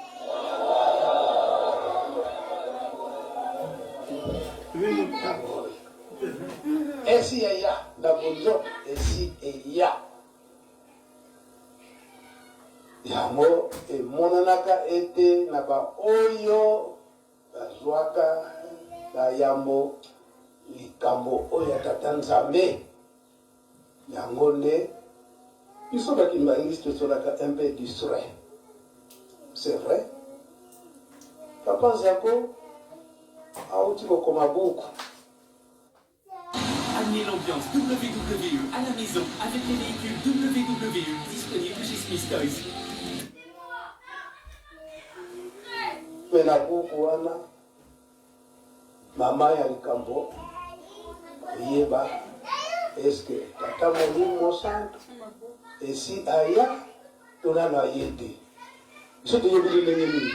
Esi eya na bonzoto, esi eya. Yango emonanaka ete na baoyo bazwaka bayambo likambo oyo ya Tata Nzambe, yango nde biso ba kimbanguiste tozalaka un peu distrait. C'est vrai. Papa Zako auti kokoma buku. Amenez l'ambiance WWE à la maison avec les véhicules WWE disponibles chez Smith Toys. Mpe na buku wana mama ya likambo koyeba eske tata molimo mosantu esi aya to nano aye te biso toyebi ndenge nini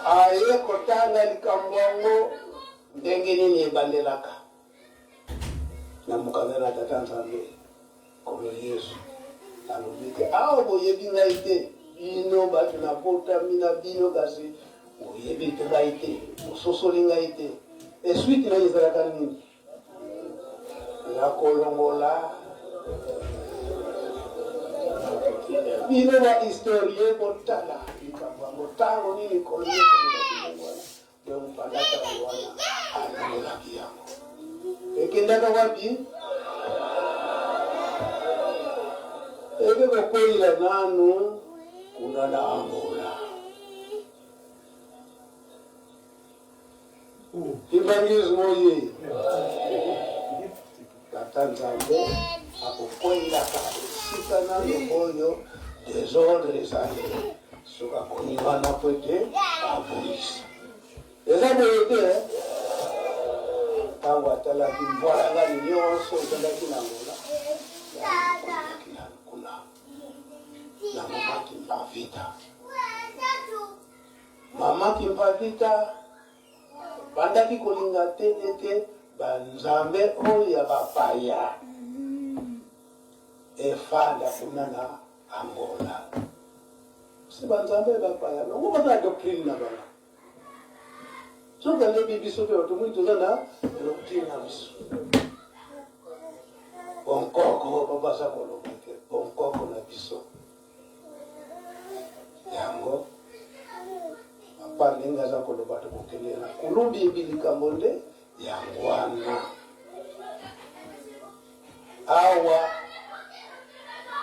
aye kotanga likambo yango ndenge nini ebandelaka na mokanda na tata nzambe Nkolo Yesu alobi te, Awa boyebi ngai te, bino bato nabotami na bino, kasi boyebi te ngai te, bososoli ngai te. Esuite na ye ezalaka nini? Nakolongola bino ba historien botala likambo yango ntango nini Nkolo Yesu alobaki ndenge wana. Donc banda ntango wana alongolaki yango. Ekendaka wapi? Eke kokweyela nanu kuna na Angola. Kimbanguisme oye! Tata Nzambe akokweyelaka esika nano oyo desordre ezali. Soki akomi wana mpo ete abongisa. Eza boye te eh? Ntango atalaki mbwalangani nyonso ezalaki na Angola, akweyaki nano kuna na mama Kimpavita. Mama Kimpavita bandaki kolinga te ete banzambe oyo ya bapaya. Efanda kuna na Angola. Si banzambe bapaya bango baza na doctrine na bango. Soki nde biso mpe bato mwindu toza na doctrine na biso. Bonkoko papa aza koloba te, bonkoko na biso. Yango papa ndenge aza koloba tokokende na kulumbi likambo nde yango wana. Awa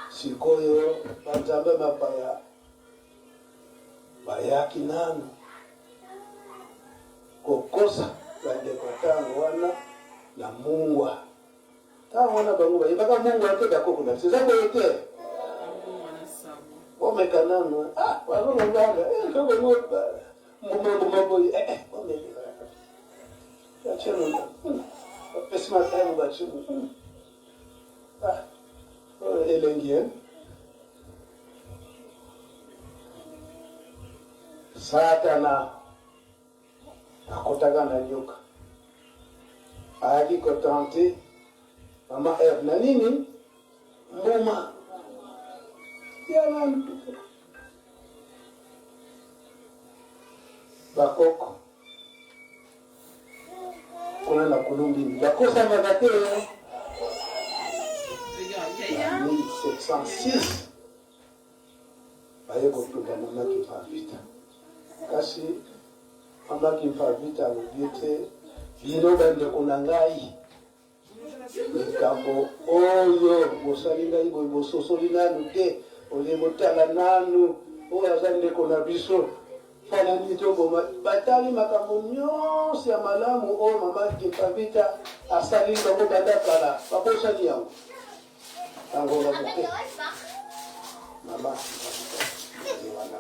sikoyo banzambe bapaya bayaki nanu kokosa bandeko ntango wana na mungwa. Ntango wana bango bayebaka mungwa te, bakoko na biso eza boye te. Bomeka nanu, ah, bazolobaka eh, mbuma mbuma boye, eh, eh, bomeka bapesi makayabu batie ah, oyo elengi e Satana akotaka na nyoka ayaki kotente mama Eve na nini mbuma ya nanu bakoko kuna na kulumbini bakosamaka te na 1706 baye kotumba mama Kimpa-Vita kasi mama Kimpa-Vita alobi ete bino bandeko na ngai likambo oyo bosali ngai boye bososoli nanu te olie botala nanu oyo aza ndeko na biso Mpo na nini toboma? Batali makambo nyonso ya malamu oyo mama Kimpa-Vita asali bango banda kala, babosani yango. Na ngonga moke, mama Kimpa-Vita ye wana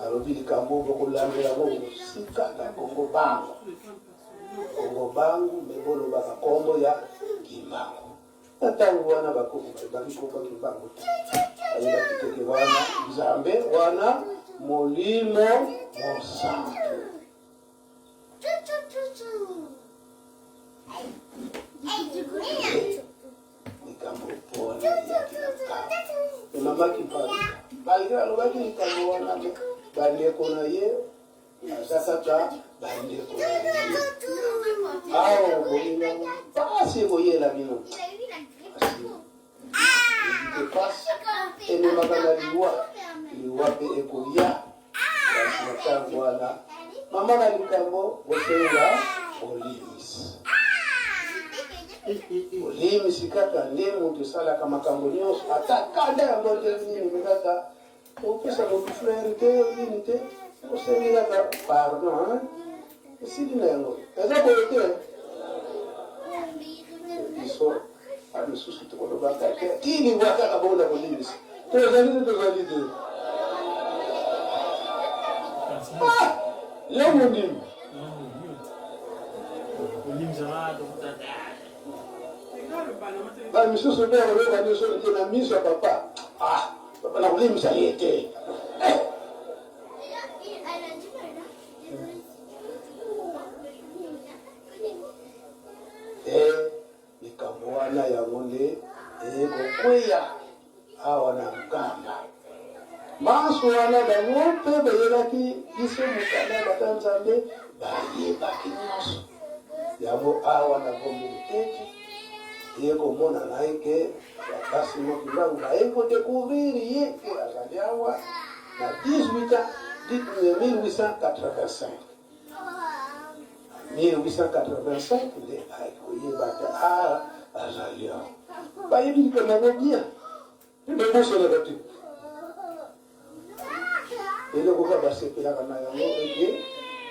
alobi likambo bokolandela yango mosika na Kongo Bangu. Kongo Bangu me bolobaka kombo ya Kimbangu. Na ntango wana bakoko bayebaki kombo Kimbangu te, bayebaki te ke wana Nzambe, wana Molimo Mosantu. Likambo wana eyaki na ntango emama Kimbangu, malgre alobaki likambo wana, bandeko na ye Aza kaka bandeko na ye. Awa obomi bango, pasi ekoyela bino. Pasi te pasi ememaka na liwa, liwa mpe ekoya. Kasi na ntango wana, mama na likambo bosenga bolimbisi. Bolimbisi kaka nde moto esalaka makambo nyonso, ata kanda yango te nini me kaka Opesa moto fleur te nini te, osengi kaka pardon, esili na yango. Eza boye te. Biso misusu tokolobaka te ti liwa kaka bongo na kolimbisa. Tozali te, tozali te. Ah, yo mondimi. Ba misusu mpe akoloba nyonso te na miso ya papa. Ah, papa nakolimisa ye te. Eh. Eh, likambo wana yango nde ekokweya awa na Nkamba. Manso wana bango mpe bayelaki biso mokanda ya bata Nzambe, bayebaki nyonso yango awa na Gombe Luteti ye komonana ye ke basi Kimbangu baye kodecouvrir ye ke azali awa na 18 ans 1885 1885 nde akoyeba te a azali awa bayebi likambo yango bien mpe babosanaka te eloko kaka basepelaka na yango ete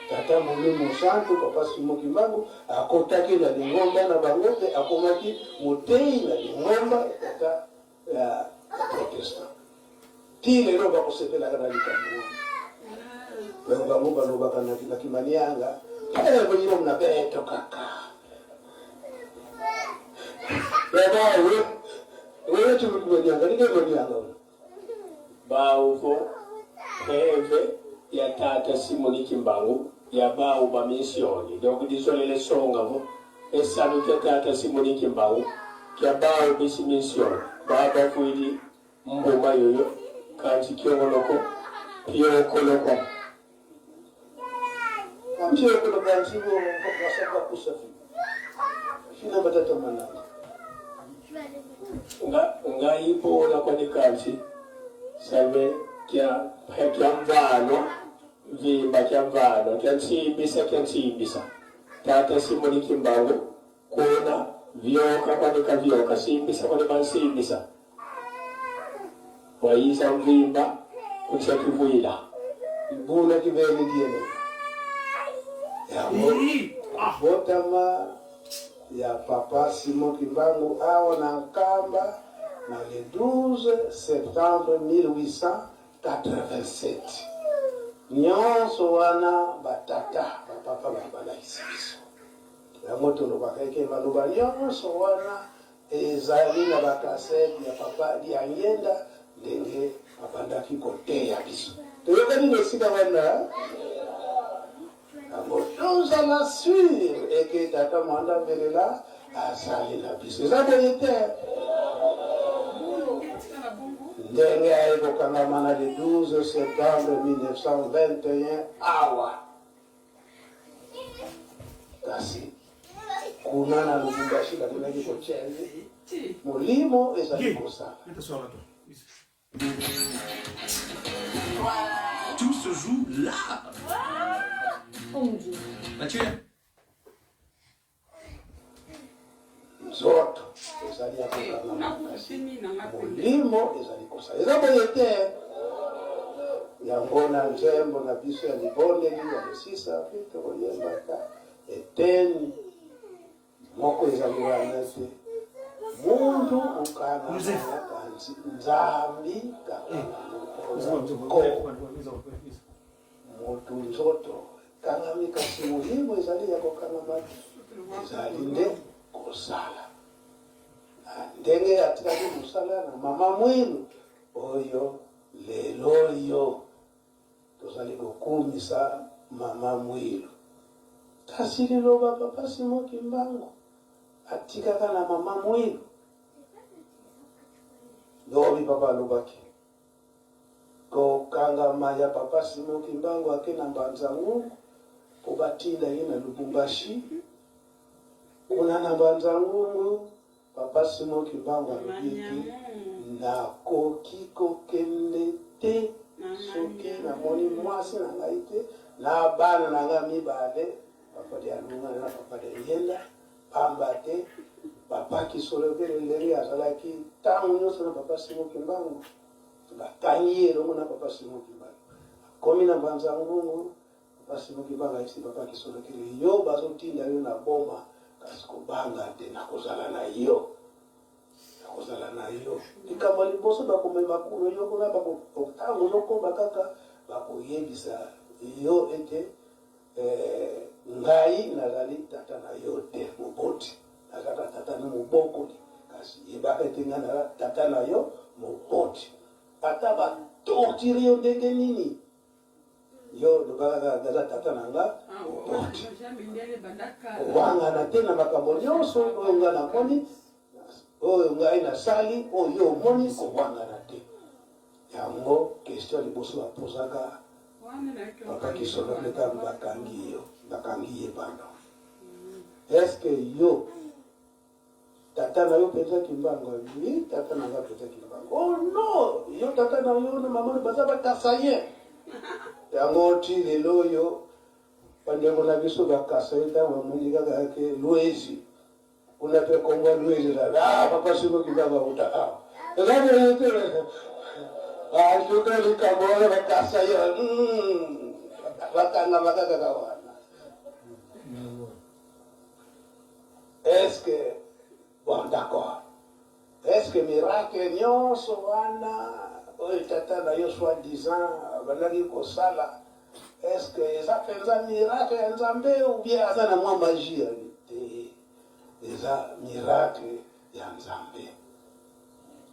tata molimo santu papa simo kimbangu akotaki na lingomba na bango mpe akomaki moteyi na lingomba ya tata ya protestant ti lelo bakosepelaka na likambo wana. Donc bango balobaka na kimanianga bino na beto kaka yabawe wewe chimanianga nike manianga Bauvo reve ya tata Simoni Kimbangu ya bau ba missioni donc disolele songa vo esalu kia tata Simoni Kimbangu. Kia bao bisi mission ba bafuidi mbuma yoyo kanti kiongoloko piokoloko. Nga ngai mpona kwani kanti save kia kia mvano vimba kia mvano kia ntsimbisa kia ntsimbisa tata Simoni Kimbangu kuna vyoka kwanika vyoka simbisa kwanika nsimbisa wayiza mvimba kutia kivwila Ibula kibele diele. Yango botama ya papa Simon Kimbangu awa na Nkamba na le 12 septembre 1887. Nyonso wana batata bapapa bato balakisi biso yango. Tolobaka eke maloba nyonso wana ezali na bakasete ya papa Diangenda, ndenge abandaki koteya biso. Toyokani na esika wana yango, tozala sûr eke tata Mwanda Velela azali na biso. Eza boye te? Ndenge aye kokangama na le 12 septembre 1921 awa, kasi kuna na Lubumbashi bakendaki kotia ye, molimo ezali kosala. Tout se joue là. Oh mon Dieu. Mathieu. Nzoto ezali ya kokangama, kasi molimo ezali kosala. Eza boye te? Yango na nzembo na biso ya libondeli ya losisa mpe tokoyembaka eteni moko ezali wana te: muntu ukangama kanzi Nzambi kakanga ko motu. Nzoto ekangami, kasi molimo ezali ya kokangama te, ezali nde kosala. Na ndenge atikaki mosala na mama Mwilu oyo lelo oyo tozali kokumisa mama Mwilu, kasi liloba papa Simon Kimbangu atikaka na mama Mwilu, lobi papa alobaki kokangama ya papa Simon Kimbangu, ake na Mbanza Ngungu mpo batinda ye na Lubumbashi. Kuna na Mbanza Ngungu, papa Simon Kimbangu alobi ete nakoki kokende te soki namoni mwasi na ngai te na bana na ngai mibale, papa de Alungana na papa de Yenda, pamba te papa Kisolokele, ndenge azalaki ntango nyonso na papa Simon Kimbangu, bakangi ye elongo na papa Simon Kimbangu. Akomi na Mbanza Ngungu, papa Simon Kimbangu ayebisi papa Kisolokele: yo bazotinda yo na Boma, kasi kobanga te, nakozala na yo, nakozala na yo. Likambo ya liboso, bakomema kuno yo kuna, ntango ozokoma kaka bakoyebisa yo ete ngai nazali tata na yo te moboti, nazalaka tata na mobokoli, kasi yebaka ete ngai naza tata na yo moboti. Ata batorturer yo ndenge nini, yo lobaka kaka naza tata na nga moboti. Kowangana te na makambo nyonso oyo ngai namoni, oyo ngai nasali, oyo omoni, kowangana te. Yango question liboso bapozaka papa Kisolokele ntango bakangi yo, bakangi ye pardon: est-ce yo tata na yo mpenza Kimbangu? Oui, tata na nga mpenza Kimbangu. Oh non, yo tata na yo na mama baza bakasaïens. Yango ti lelo oyo bandeko na biso bakasaïens, ntango bamoni kaka ke Lwezi kuna mpe kombo Lwezi ezala, ah, papa Simon Kimbangu auta awa. Eza boye te? Antuka likambo wana, bakasaïens bakangama kaka wana. Est-ce que, bon, d'accord, est-ce que miracle nyonso wana oyo tata na yo soi disant abandaki kosala, est-ce que eza mpenza miracle ya Nzambe ou bien aza na mwa magie te? Eza miracle ya Nzambe.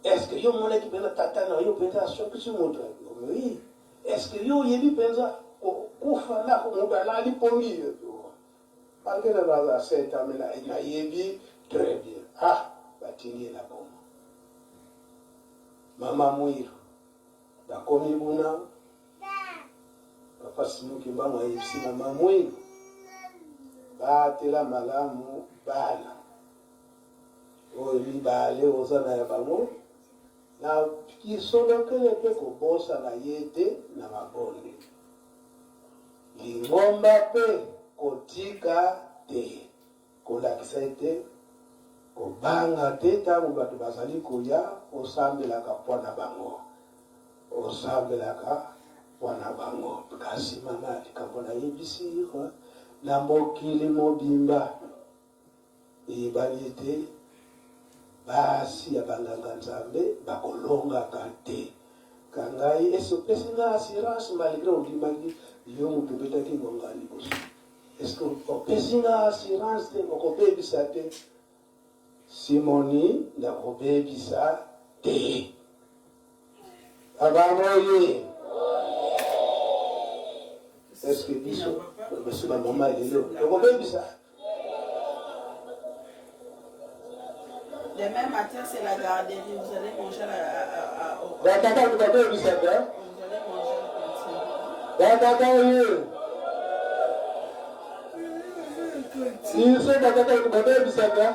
Est-ce que yo omonaki mpenza tata na yo mpenza asokisi moto? Oui. Est-ce que yo oyebi mpenza kokufa na moto alali pongi? Malgré naza 7 ans, mais nayebi très bien. Ah. Batindi ye na Boma. Mama Mwilu bakomi kuna, Papa Simon Kimbangu ayebisi Mama Mwilu, batela malamu bana oyo mibale oza na ya bango na kisolokele mpe kobosana ye te na mabondeli. Lingomba mpe kotika te. Kolakisa ete kobanga te ntango bato bazali koya, osambelaka mpo na bango. Osambelaka mpo na bango. Kasi mama, likambo nayebisi yo, na mokili mobimba eyebani ete basi ya banganga-nzambe bakolongaka te. Ka ngai, esi opesi ngai assurance malgre ondimaki yo moto obetaki ngonga ya liboso. Est-ce que opesi nga assurance te okobebisa te? Simoni nakobebisa te. Abamoye. Est-ce que biso biso ba mama lelo tokobebisa? Demain matin, c'est la garderie. Vous allez manger à la. À, à, au... Batata tokobebisa te. Vous allez manger à la cantine. Batata oye. Biso batata tokobebisa te.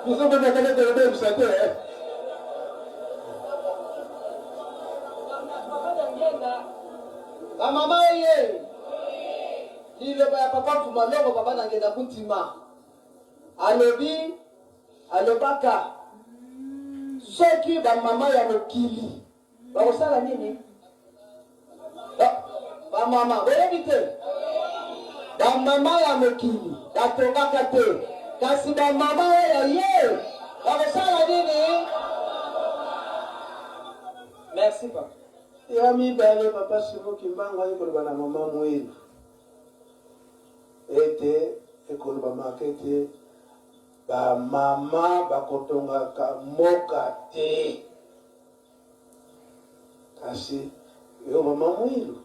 Biso batata tokobebisa te. Bamama oye! Liloba ya papa Mfuma Longo papa na ngenda kuntima alobi alobaka soki ba mama ya mokili bakosala nini? Ba, ba mama boyebi te? Ba mama ya mokili batongaka te, kasi ba mama oyo ya ye bakosala nini? Merci papa. Ya mibale, Papa Simon Kimbangu aye koloba na mama Muilu ete ekolobamaka ete ba mama bakotongaka mboka te. Kasi yo mama Muilu,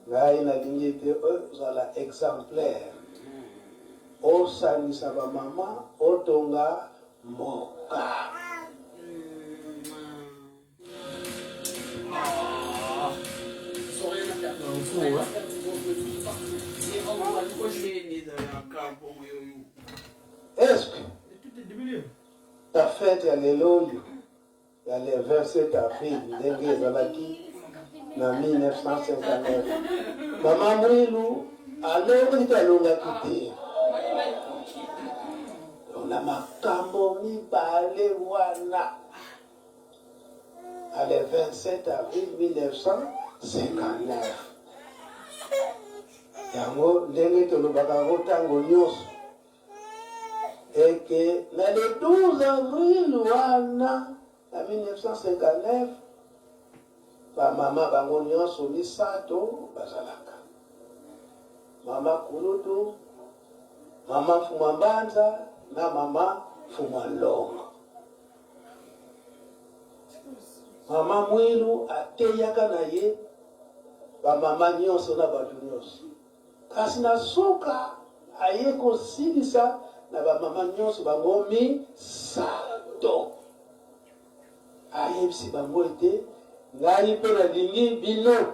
ngai nalingi ete ozala exemplaire, osangisa ba mama otonga mboka. Est-ce que ta fête ya lelo oyo ya le 27 avril ndenge ezalaki na 1959 mama Mwilu alongaki te alongaki te na makambo mibale wana à le 27 avril 1959. Yango ndenge tolobaka yango ntango nyonso eke na le 12 avril wana na 1959 bamama bango nyonso misato bazalaka mama kulutu mama mfuma mbanza na mama mfuma longo Mama Mwilu ateyaka na ye ba mama nyonso na bato nyonso, kasi na suka aye kosilisa na ba mama nyonso bango misato. Ayebisi bango ete ngai mpe nalingi bino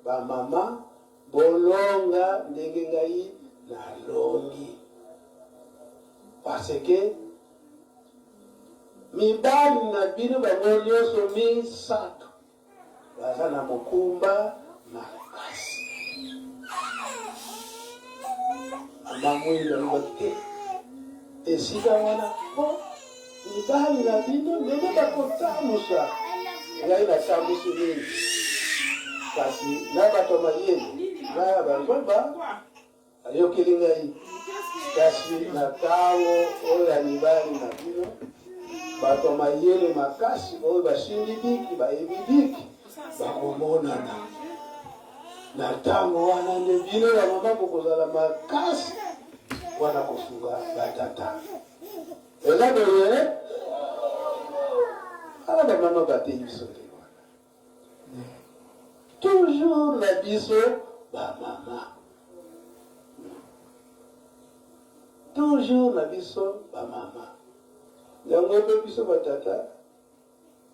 ba mama bolonga ndenge ngai nalongi, parce que Mibali na bino bango nionso misatu baza na mokumba makasi. Mama Mwilu alobaki te esika wana po mibali na bino ndenge bakotambusa ngai natambusi mingi, kasi na bato ya mayele na ya bazoba Ayokeli ngai, kasi na ntango oyo ya mibali na bino, bato ya mayele makasi oyo basimbi biki, bayebi biki, bakomonana. Na ntango wana nde bino bamama bokozala makasi mpo na kosunga batata. Eza boye? Ala bamama bateyi biso ndenge wana. Toujours na biso ba mama. Toujours na biso ba mama. Yango mpe biso ba tata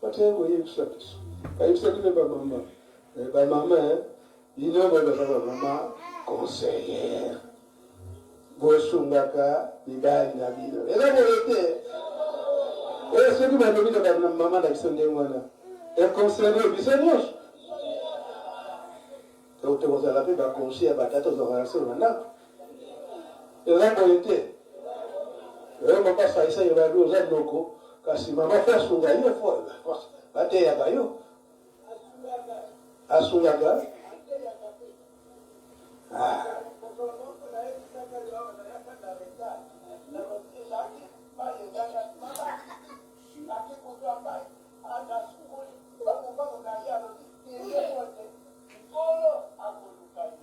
batikaki koyebisa biso. Bayebisaki mpe ba mama. Eh, ba mama eh, bino bozalaka ba mama conseillère. Bosungaka mibali na bino. Eza boye te. Eh, soki balobi na ba mama na biso ndenge wana, e concerne biso nyonso. Donc tokozala mpe ba conseil ya ba tata ozalaka na solo na ndako. Eza boye te. Oyo papa saisa yo babi oza noko kasi mama fo asunga yo fo bateyaka yo asungaka ah. Nkolo akoluka yo.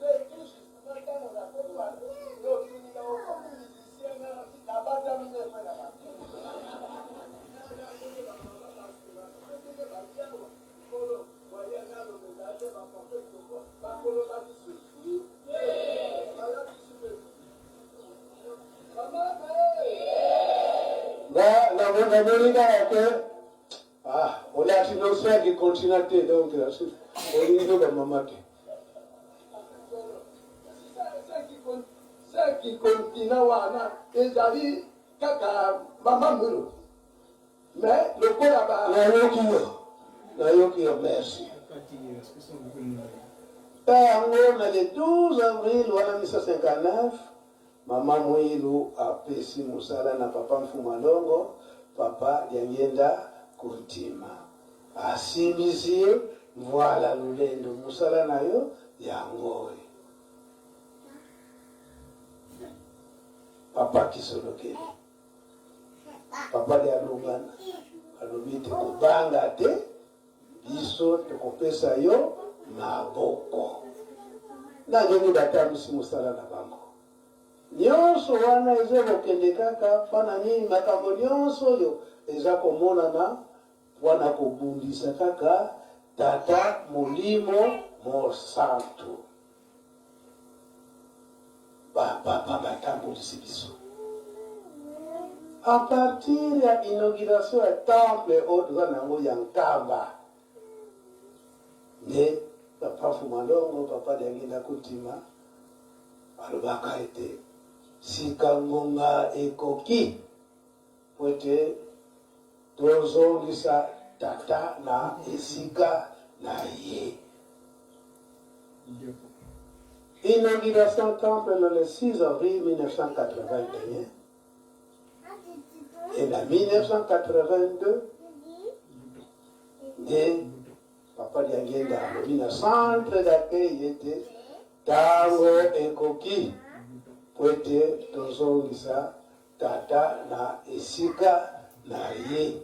Mais tout justement tango nakomi wana yo otuni nga okomi musicien nga nalobi nabatami nde epai na bato. Ndenge ba mama basungaka pe ndenge baye awa Nkolo moyen naloba ezali te ba porte toko bakoloba lisusu te balakisi pe mama ee. Nga namoni kaka ke Ah, olati no saki continent te donc olingi to ba mama te. Saki continent wana ezali kaka mama mwilo mais lokola ba nayoki yo nayoki yo merci. Yango na le 12 avril wana 1959 Mama Muilu apesi mosala na Papa Mfuma Longo, Papa Diangienda Kuntima. Asimbisi ye Mvuala Lulendo, mosala na yo yango oyo. Papa Kisolokele, Papa Dialungana alobi ete kobanga te, Biso tokopesa yo maboko. Na ndenge batambwisi mosala na bango. Nyonso wana eza kokende kaka mpo na nini? Makambo nyonso oyo eza komonana mpo na kobundisa kaka Tata Molimo Mosantu. Ba papa batambolisi biso à partir ya inauguration ya temple oyo toza na yango ya Nkamba nde papa Fumalongo, papa Diangienda Kuntima alobaka ete sika ngonga ekoki mpo ete tozongisa tata na esika na ye. Inauguration temple na le 6 avril 1981 et na 1982 nde papa Diangienda alobi na centre d'accueil ete ntango ekoki mpo ete tozongisa Tata na esika na ye.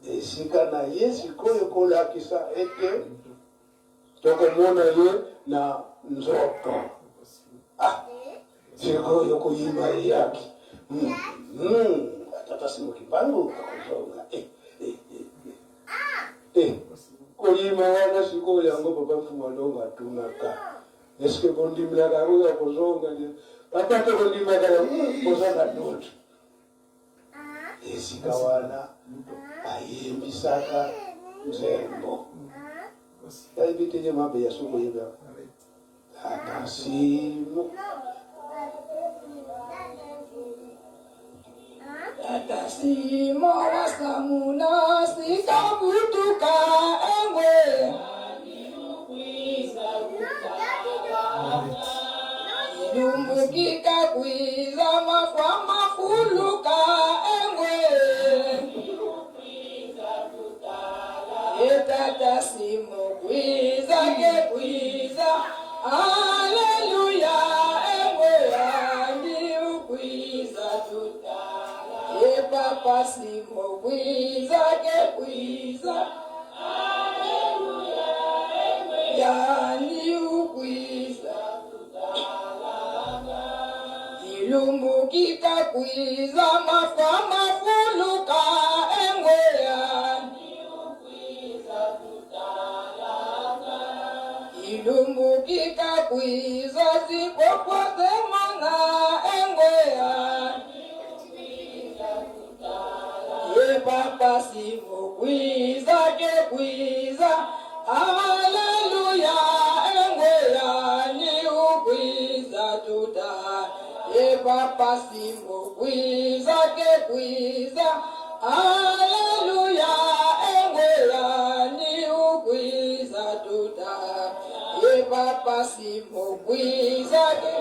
Esika na ye sikoyo kolakisa ete tokomona ye na nzoto. Ah, sikoyo koyima eyaki. Mm, mm, tata Simon Kimbangu akozonga. Eh, eh, eh, eh. Eh, koyima wana sikoyo yango papa Mfumu Alongo atunaka. Est-ce que bondimilaka yango ya kozonga? Papa tokondimaka yango boza na doute. Esika wana ayembisaka nzembo. Nayebi te ye mabe ya soki oyebi yango. Tata Simo. Tata Simo wasamuna sikabutuka engwe. Ilumbukika kwiza mafwa mafuluka engwe. Etata Simo kwiza ke kwiza. Aleluya engwe andi ukwiza tutala. E papa Simo kwiza ke kwiza. Aleluya engwe andi ukwiza tutala. Ilumbukika kwiza mafwa mafuluka engwe andi Ilumbukika kwiza zipopwa zemana engweya. pasi mokwiza ke kwiza. Haleluya engweya ni ukwiza tuta. Yeba pasi mokwiza ke kwiza. Haleluya engweya ni ukwiza tuta. Yeba pasi mokwiza ke.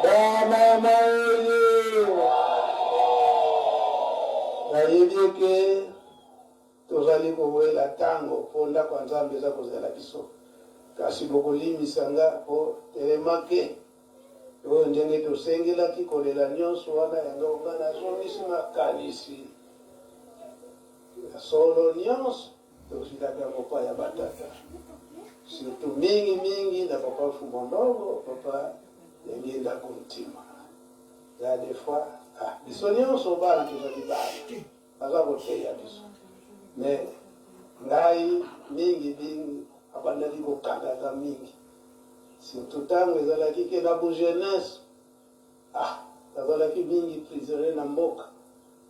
Bamama oyo nayebi eke tozali kowela ntango mpo ndako ya Nzambe eza kozela biso, kasi bokolimisa nga mpo telemake oyo ndenge tosengelaki kolela nyonso wana, yango nga nazongisi makanisi ya solo nyonso tozwilaka yango pa ya batata, surtout mingi mingi na papa Mfumu Ndongo, papa Yangenda Kuntima. Ya des fois ah, biso nyonso bana tozali bana baza koteya biso, mais ngai mingi mingi abandaki kokangaka mingi, surtout ntango ezalaki ke na bojeunesse. Ah, nazalaki mingi prisonnier na mboka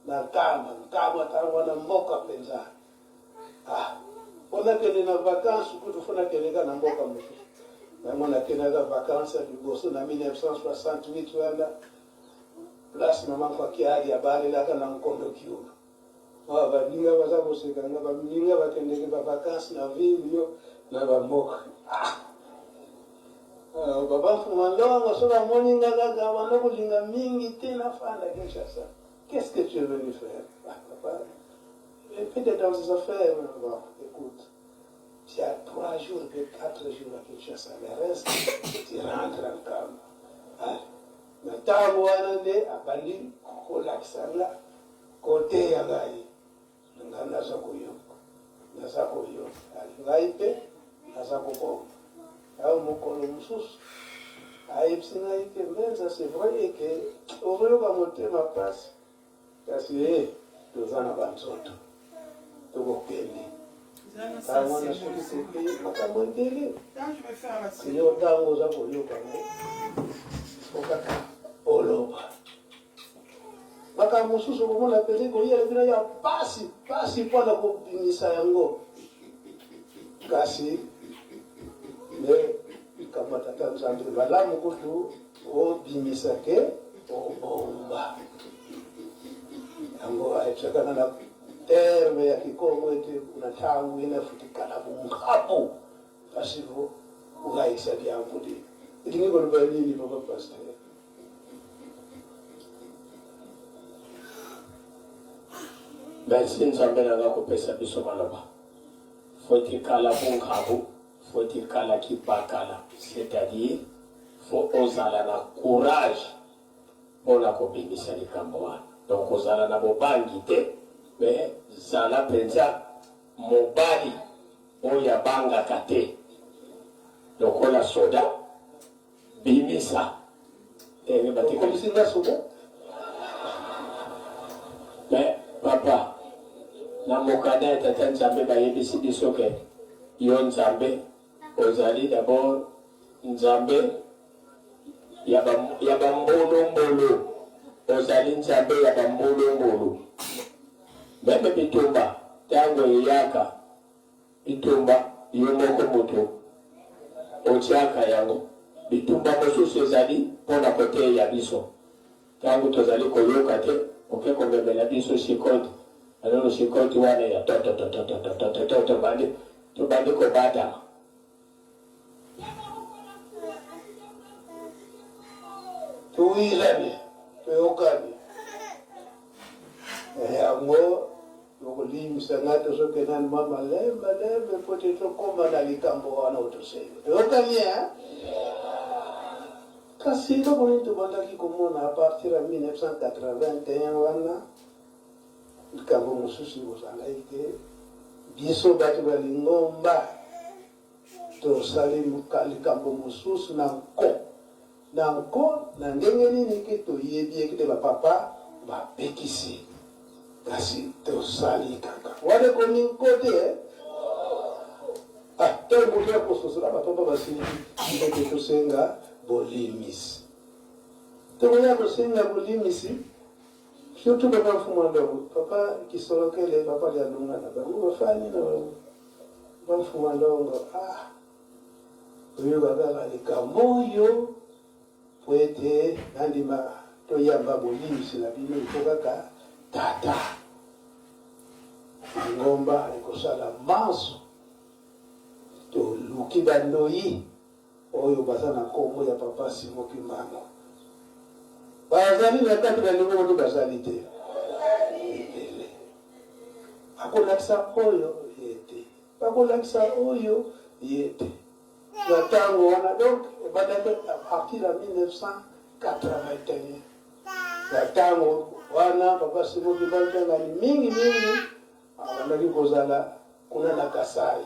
na Nkamba, Nkamba ntango wana mboka mpenza. Ah, mpo nakende na vacances kutu fo nakendeka na mboka mosusu. Yango nakendaka vacances ya liboso na 1968 wana place mama Nkwaki abalelaka na Nkondo Kiulu. Ah, baninga baza koseka nga, baninga bakendeke ba vacances na ville yo na bamboka. Ah, papa Mfuma Ndongo soki amoni nga kaka banda kolinga mingi te nafanda Kinshasa. Qu'est-ce que tu es venu faire? Ah, papa, peut-être dans des affaires. Bon, écoute, tu as 3 jours, peut 4 jours à Kinshasa. Le reste, tu rentres en Nkamba. Ah, na ntango wana nde abandi kolakisa nga, koteya ngai. Nga naza koyoka, naza koyoka. Ngai mpe naza kobomba. Ayo mokolo mosusu ayebisi ngai ke Mbenza, c'est vrai ke ozoyoka motema mpasi, kasi e toza na banzoto tokokende. Ntango wana soki tokei makambo ebele, yo ntango oza koyoka ngo, fo kaka oloba. Makambo mosusu okomona mpenza ekoyela bino ya mpasi mpasi mpo na kobimisa yango. Kasi nde likambo ya Tata Nzambe, malamu kutu obimisa ke obomba yango. Ayebisaka nga na terme ya Kikongo ete na ntango ina futikala bungabu kasi vo ukayisa liambo te. Elingi koloba nini, papa pasteur? Merci Nzambe na nga kopesa biso maloba. Fotikala bungabu, fotikala kibakala, c'est-à-dire faut ozala na courage mpona kobimisa likambo wana. Donc kozala na bobangi te, mais zala mpenza mobali oyo abangaka te lokola soda. Bimisa ndenge batikali. Okomisi nga soda? Mais papa, na mokanda ya Tata Nzambe bayebisi biso ke yo Nzambe ozali d'abord Nzambe ya ba ya bambulumbulu, ozali Nzambe ya bambulumbulu. Meme bitumba tango eyaka Bitumba yo moko moto otiaka yango. Bitumba mosusu ezali mpo na koteya biso. Tango tozali koyoka te, oke komemela biso chicote. Alors chicote wana ya totototototototo tobandi tobandi kobatama. Towilani, toyokani yango. Bokolimbisa ngai, tozokende nanu mwa malembe malembe mpo te tokoma na likambo wana oyo tosengi. Toyokani hein? Kasi eloko nini tobandaki komona à partir ya 1981 wana, likambo mosusu ekozala ete biso bato ba lingomba tosali likambo mosusu na nko na nko. Na ndenge nini ke toyebi ete ba papa bapekisi, kasi tosali kaka? Wana ekomi nko te eh? Ah, ntango moto ya kososola ba papa basili ete tosenga bolimisi, tokoya kosenga bolimisi, surtout papa Mfumu Ndongo, papa Kisolokele, papa Lialunga na bango bafani na bango ba Mfumu Ndongo. Ah, oyoka kaka likambo oyo po ete nandima toyamba bolimbisi na bino, ifo kaka tata lingomba ekosala manso. Toluki bandoyi oyo baza na nkombo ya papa Simon Kimbangu, bazali na kati na lingomba to bazali te? Ebele. Akolakisa oyo ye te, bakolakisa oyo ye te na ntango wana. Donc ebandaki à partir ya 1981. Na ntango wana papa Simon Kimbangu Kiangani mingi mingi abandaki kozala kuna na Kasai,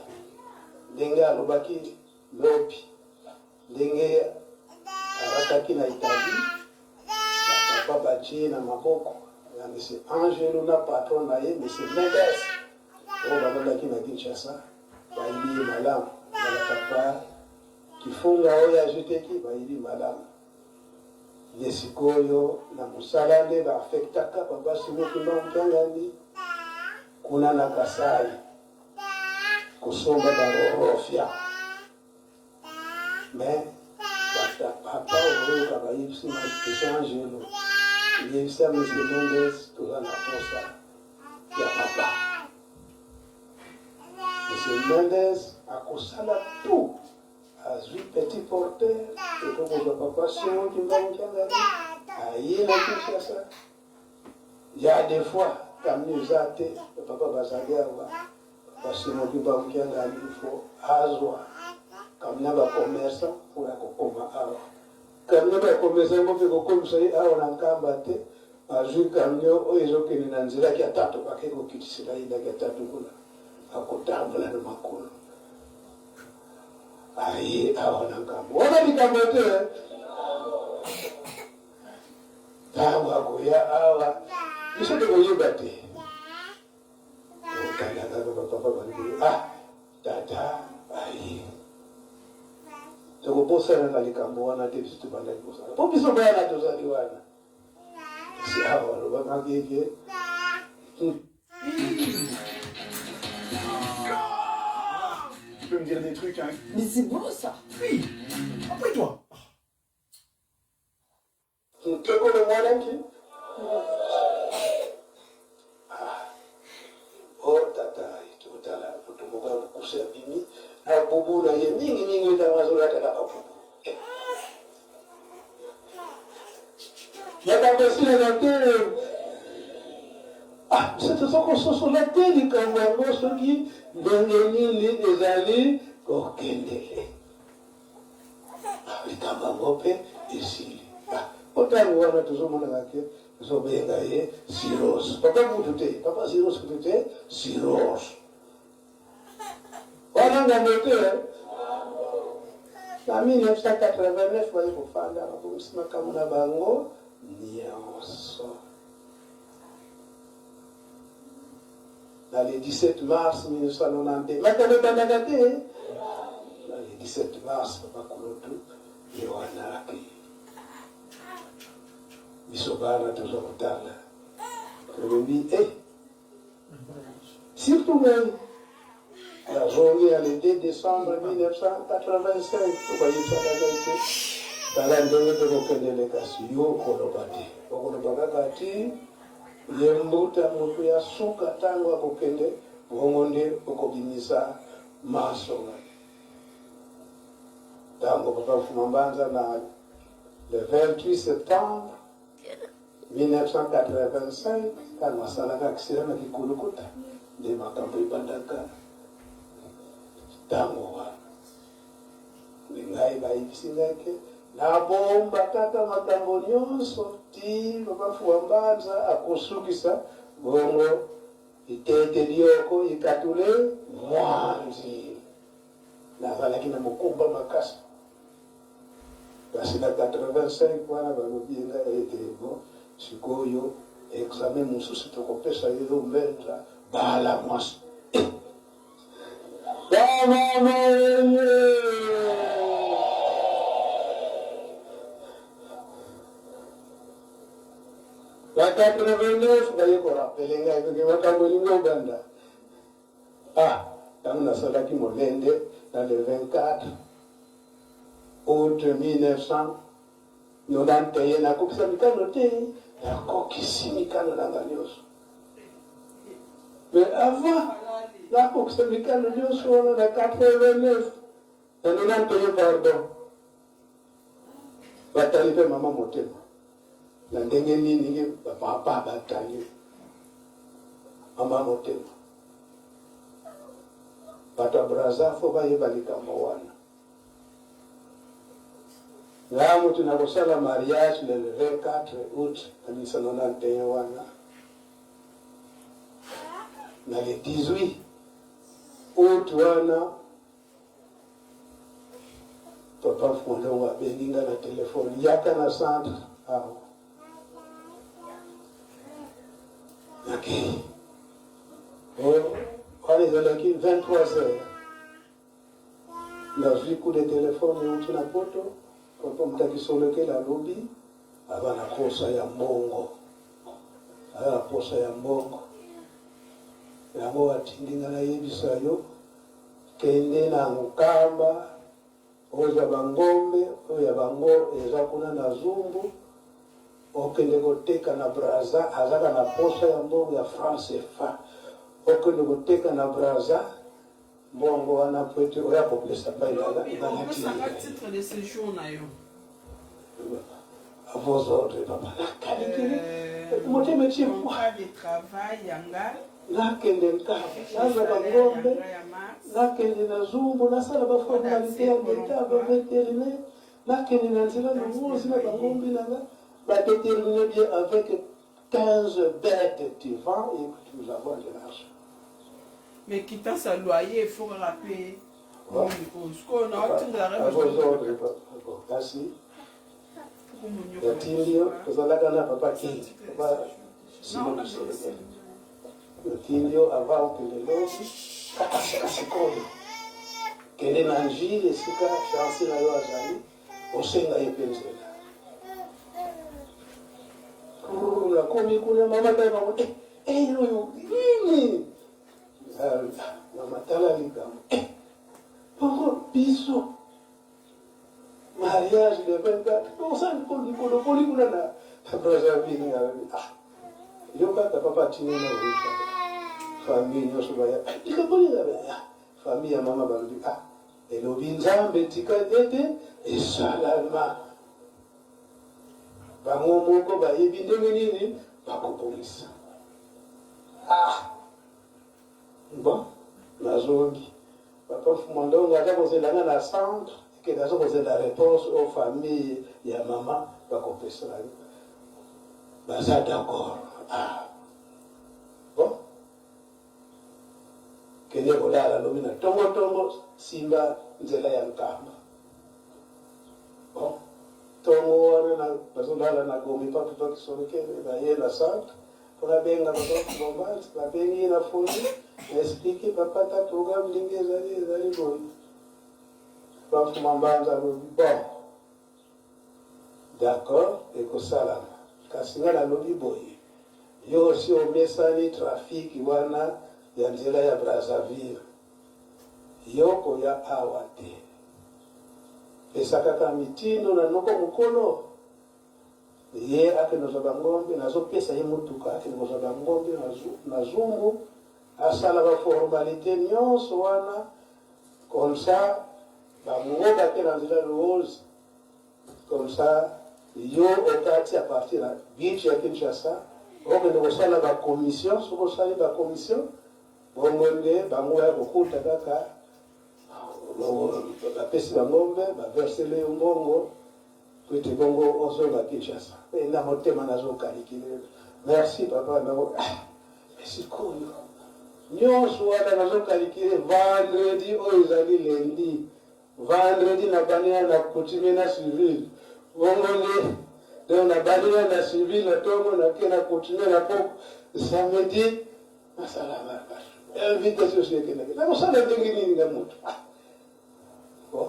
ndenge alobaki lobi, ndenge arataki na Italie, bapapa batie na maboko ya monsieur Angelo na patron na ye monsieur Mendes oyo bazalaki na Kinshasa, bayebi ye malamu na papa Kifunga oyo azuteki, bayebi malamu nde sikoyo na mosala nde baaffectaka papa Simon Kimbangu Kiangani kuna na Kasai kosomba barorofia. Mais papa oyoka bayebisi monsieur Angelo, yebisa monsieur Mendes toza na posa ya papa. Monsieur Mendes akosala tout, azwi petit porteur ekokozwa papa Simon Kimbangu Kiangani aye na Kinshasa. Ya des fois camion eza te, papa bazali awa, papa Simon Kimbangu Kiangani il faut azwa camion ba commerçant mpo ya kokoma awa. Camion ba commerçant yango mpe kokomisa ye awa na Nkamba te, azwi camion oyo ezokende na nzela kia tatu, bake kokitisela ye na kia tatu kuna, akotambola na makolo aye awa na Nkamba. Wana likambo te. Ntango akoya awa biso tokoyeba te, tokotala kaka bapapa balobi ah tata aye, tokobosana na likambo wana te. Biso tobandaki kosala mpo biso bana tozali wana. Kasi awa alobakaki eke Tu peux me dire des trucs, hein Mais c'est beau ça. Oui Après toi. Nkekolo mwananki o oh, tata totala moto moko ya mokuse abimi na bubu na ye mingimingi ntango azolata kaka bubu makambo esilaka te. Ah, biso toza kososola te likambo yango soki ndenge nini ezali kokendele. Ah, likambo yango mpe esili. Ah, po ntango wana tozomonaka ke tozobenga ye Siros. Papa kutu te, papa Siros kutu te, Siros. Wana ngambo te. Na 1989 baye kofanda, babongisi makambo na bango nyonso. Na le 17 mars 1992, makambo ebandaka te. Na le 17 mars, papa kulutu ye wana akei. Biso bana toza kotala, tolobi eh, Surtout ngai nazongi ya le 2 décembre 1985 to bayebisaka ngai te tala ndenge tokokendele kasi yo okoloba te okoloba kaka ti ye mbuta moto ya suka ntango akokende bongo nde okobimisa manso ngai ntango papa Mfuma Mbanza na le 28 septembre 1985 ntango asalaka accident na kikulukuta nde makambo ebandaka ntango wana nde ngai bayebisi ngai ke nabomba kaka makambo nyonso ti papa Fua Mbanza akosukisa bongo itete lioko ikatule mwanzi. Nazalaki na mokumba makasi. Kasi na 85 wana balobi nga ete bon sikoyo examen mosusu tokopesa yo yo mbenza bala mwasi. Eh! Bamama ye! Na 89 baye korapele ngai soki makambo elingi obanda. Ah, tango nasalaki molende na le 24 aout 1991, nakokisa mikano te, nakokisi mikano na nga nyonso. Mais avant nakokisa mikano nyonso wana na 89, na 91 pardon, batali mpe mama motema na ndenge nini bapapa batali mama motema. Bato ya Brazza fo bayeba likambo wana. Nga moto nakosala mariage le 24 août na 1991 wana na le 18 août wana papa Fondongo abengi nga na telefone, yaka na centre awa. Nakei oh, wana ezalaki 23 heures, nazwi coup de telefone euti na poto, papa mutaki solokela alobi aza na posa ya mbongo, aza na posa ya mbongo yango atindi nga nayebisa yo Kende na Nkamba ozwa ba ngombe oyo ya bango eza kuna na Zumbu okende koteka na Brazza azaka na posa ya mbongo ya franc CFA okende koteka na Brazza mbongo wana po ete oya kopesa pai na nga Opesa nga titre de séjour na yo. À vos ordres papa. Nakalikili motema etie Contrat de travail ya nga. Nakende Nkamba, nazwa bangombe, nakende na Zumbu, nasala ba formalite ya leta, ba veterinaire, nakende na nzela Luwozi na bangombe na nga, ba determiner bien avec 15 bêtes tu vends et que tu nous envoies de l'argent. Mais quittance ya loyer il faut kaka pe sikoyo naotindela kasi natindi yo tozalaka na papa king papa simon biselekele natindi yo avant okende lobi kaka sika sikoyo kende na njili esika fiance na yo azali osenga ye mpe nzela. Nakomi kuna, mama tala bango, eh, eh, oyo nini? Ah, mama tala likambo. Eh, bongo biso mariage le 24, osali ko likolo boli kuna na Brazzaville. Ah, yo kaka papa atindi na oyebisa famille nyonso baya likambo nini? Ah, famille ya mama balobi, ah, elobi Nzambe, tika ete esalama. Bango moko bayebi ndenge nini bakobongisa. Ah, bon, nazongi. Papa Mfuma Ndongo aza kozela nga na centre, eke naza kozela réponse oyo famille ya mama bakopesa. Baza d'accord. Ah, bon, kende kolala, lobi na tongo tongo simba nzela ya Nkamba. Bon, tongo wana bazolala na Gombe, papa Kisolokele baye na centre mpo nabenga papa Mfuma Mbanzi. Babengi ye na foni, na expliquer papa ta programme ndenge ezali, ezali boye. Papa Mfuma Mbanzi alobi, bon, d'accord, ekosalama, kasi nga nalobi boye, yo osi omesani trafic wana ya nzela ya Brazzaville, yo koya awa te, pesa kaka mitindo na noko mokolo ye akende kozwa bangombe. Nazopesa ye motuka, akende kozwa bangombe na Zumbu, asala baformalité nyonso wana, comme ça bango bake na nzela Luozi, comme ça yo okati à partir na beach ya Kinshasa, okende kosala bacommission. Soki osali bacommission bongo, nde bango baya kokuta kaka bapesi bangombe, baversele yo mbongo po ete bongo ozonga Kinshasa. Mpe na motema nazokalikile, merci papa nango. Sikoyo nyonso wana nazokalikile, vendredi oyo ezali lundi, vendredi nabandi na coutumier na civil. Bongo nde donc nabandi na civil na ntongo, nake na coutumier na poko, samedi nasala invitation. So ekendaki, nakosala ndenge nini na moto? Bon,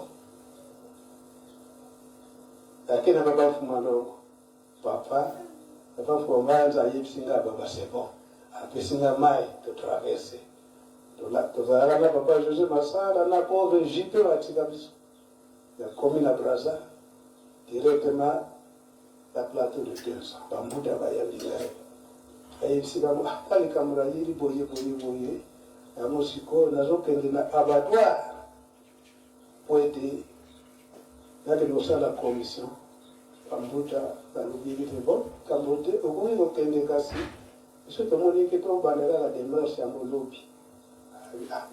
ake na papa Mfuma Ndongo. Papa Mfuma Mbanza ayebisi nga, baba, c'est bon, apesi nga mai, totraverse. Tozalaka na papa José Masala na pauvre JP batika biso. Nakomi na Braza directement na plateau de 200, bambuta bayambi ngai. Ayebisi bango, ata likambo nayeli boye boye boye, yango sikoyo nazokende na abattoir po ete nakende kosala commission. Bambuta balobi ete bon, likambo te, okoki kokende, kasi biso tomoni ke tobanda kaka démarche yango lobi.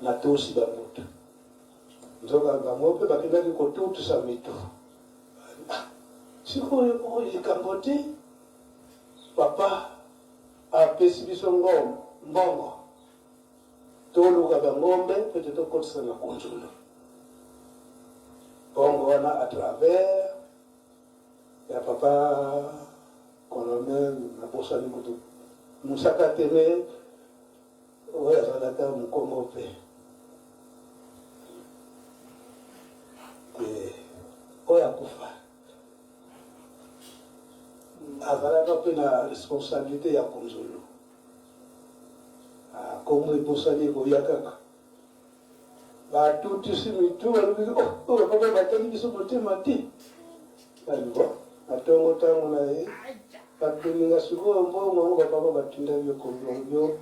Natosi bambuta. Nzoka bango mpe bakendaki kotutisa mito. Sikoyo oyo likambo te, papa apesi biso mbongo, toluka bangombe mpo ete tokotisa na kunzulu. Mbongo wana à travers ya papa colonel, nabosani kutu mosaka te, me oyo azalaka mokongo mpe oyo akufa, azalaka mpe na responsabilité ya kunzulu. Kombo ebosani, ekoya kaka. Batutisi mitu, balobi, oh, papa batali biso motema te. Bon, na ntongo ntango na ye batoninga sikoyo mbongo yango, bapapa batindaki yo combien? Yo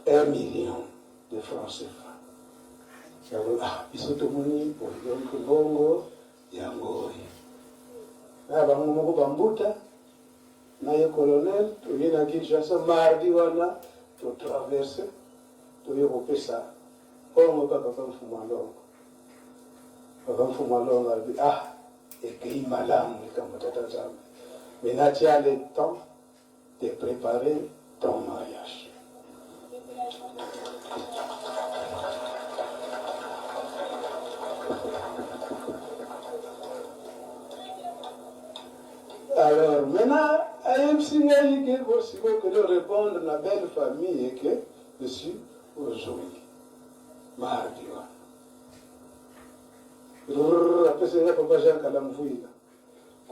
1 million de francs CFA. Yango, ah, biso tomoni boye, donc mbongo yango oyo na bango moko bambuta na ye colonel. Toye na Kinshasa mardi wana, totraverse, toye kopesa mbongo pa papa Mfuma Longo. Papa Mfuma Longo alobi, ah, ekei malamu likambo, tata Nzambe. Maintenant tu as le temps de préparer ton mariage. Alors maintenant ayebisi ngai ke bo sikoyo okende répondre na belle famille eke esi ozongi mardi wana. Apesi nga papa Jean Kalamvuila.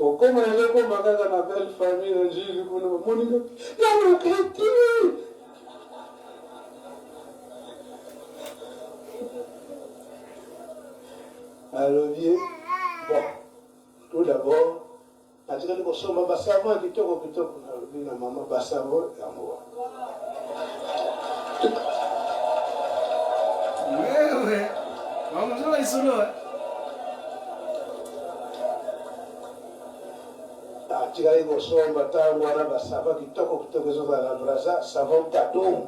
Kokoma nazokoma kaka na belle famille na Njili kuna bamoni nga naluka te. Alobi bon, tout d'abord natikali kosomba basavon ya kitoko kitoko, nalobi na mama basavon yango wana. Wewe, mama mzuri isolo. Atikali kosomba ntango wana basavon kitoko kitoko ezozala na Brazza, savon Tatum.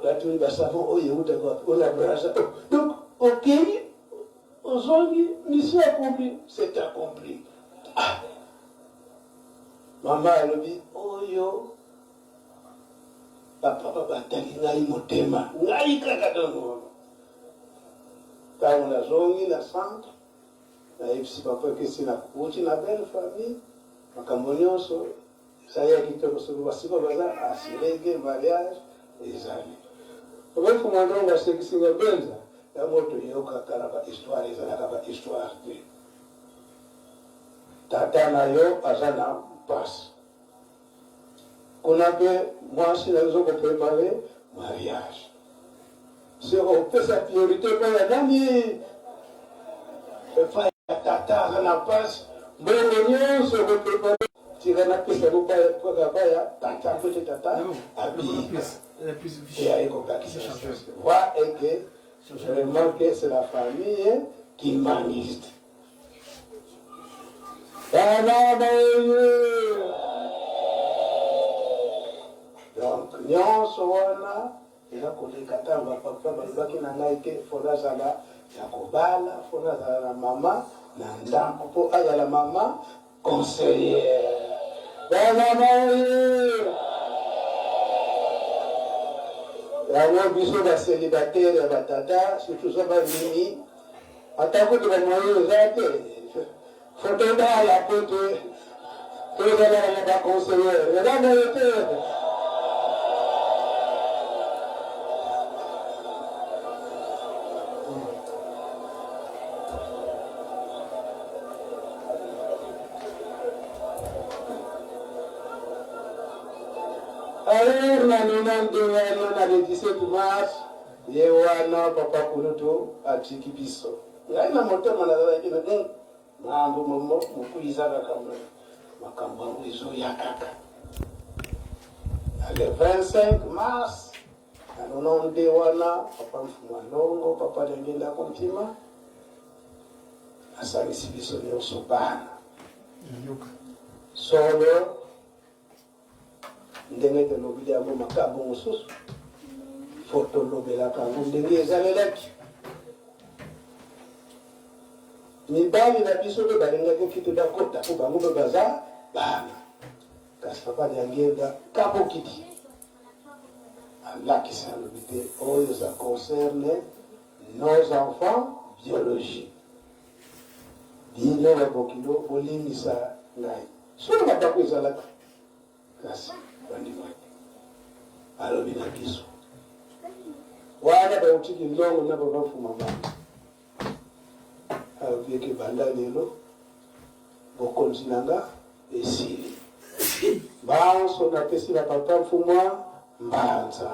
Batuni basavon oyo eutaka wapi? Oyo ya Brazza. Donc okei ozongi, mission accomplie, c'est accompli. Ah! Mama alobi oyo bapapa batali ngai motema ngai kaka dongo. Ntango nazongi na centre nayebisi papa kesi nakuti na belle famille makambo nyonso ezali ya kitoko, soki basiko baza assuré ke mariage ezali. Papa Mfuma Ndongo asekisi nga mpenza, yango toyokaka na ba histoire, ezalaka ba histoire te. Tata na yo aza na mpasi kuna mpe mwasi na yo ozo koprepare mariage, se opesa priorité epai ya nani? Epai ya tata aza na mpasi, mbongo nyonso okoprepare tika napesa yango kaka ya tata mpo ete tata abika e aye kobakisa voix et que vraiment que c'est la famille kimbanguiste. Bana baye donc nyonso wana eza koleka ntango bapapa balobaki na ngai te fo nazala ya kobala, fo nazala na mama na ndako mpo azala mama conseillère. Bana baye yango biso bacelibataire ya batata surtout so bandimi ata kutu ba moyen eza te faut tobala po te tozalaka na ba conseillère eza boye te. Alors na 92 wana na le 17 mars Ye wana papa kulutu atiki biso. Ngai na motema nazalaki na mambo momo mokuiza kaka makambo yango ezoya kaka. Na le 25 mars na 92 wana papa Mfuma Longo, papa Lengenda Kontima asangisi biso nyonso bana solo Ndenge tolobeli yango makambo mosusu fo tolobelaka yango ndenge ezalelaki. Mibali na biso mpe balingaki okite bakota mpo bango mpe baza bana, kasi papa Diangienda kabokiti alakisa alobi te oyo ça concerne nos enfants biologiques. Bino babokilo bolimbisa ngai solo mabaku ezalaka Kasi bandimaki. Alobi na biso wana bauti Kinlongo na papa Mfuma Mbanza, alobi eke banda lelo bokonzi na nga esili, banso napesi na papa Mfuma Mbanza.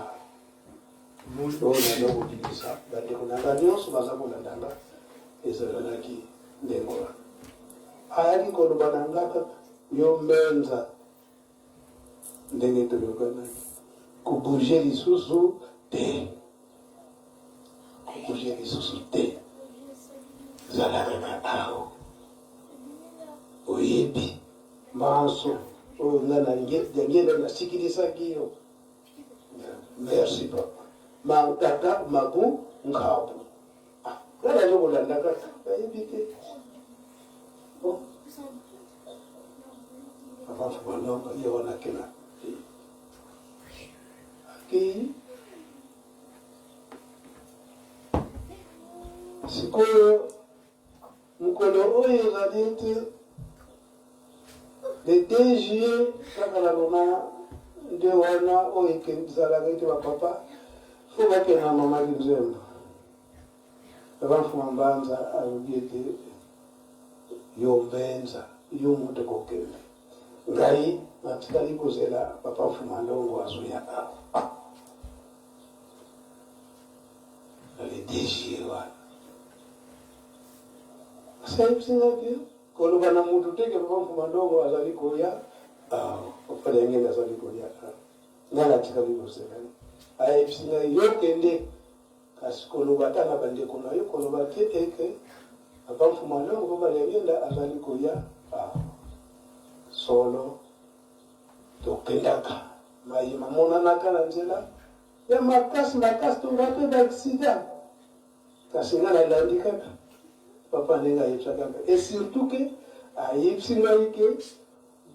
Oyo naza kobimisa bandeko na nga nyonso baza kolanda nga, ezalalaki ndenge wana. Ayaki koloba na nga kaka yo Mbenza ndenge toyokanaki kobouge lisusu te, kobouge lisusu te, zala kaka awa. Oyebi manso oyo nga na nasikilisaki yo. Merci papa. Mankaka mabu nkabu. Ah, nga nazo kolanda kaka nayebi te. Bon. Papa Fubalonga ye wana akela. Akei. Sikoyo mokolo oyo ezali ete le 2 juillet kaka na lona nde wana oyo ezalaka ete bapapa fo bakenda na mama Kinzemba. Papa Mfuma Mbanza alobi ete yo Mbenza, yo moto okokende. Ngai natikali kozela Papa Mfuma Longo azoya awa. Na le 2 juillet wana. Kasi ayebisi ngai te koloba na moto te ke Papa Mfuma Longo azali koya awa. Papa Diangenda azali koya awa. Ngai natikali kozela ye. Ayebisi ngai yo kende Kasi koloba ata na bandeko na yo, koloba te ete Papa Mfuma Longo Papa Diangienda azali koya awa. Solo, tokendaka, maye mamonanaka na nzela ya makasi makasi, tozwa mpe ba accident. Kasi ngai nalandi kaka papa ndenge ayebisaka ngai. Et surtout que ayebisi ngai que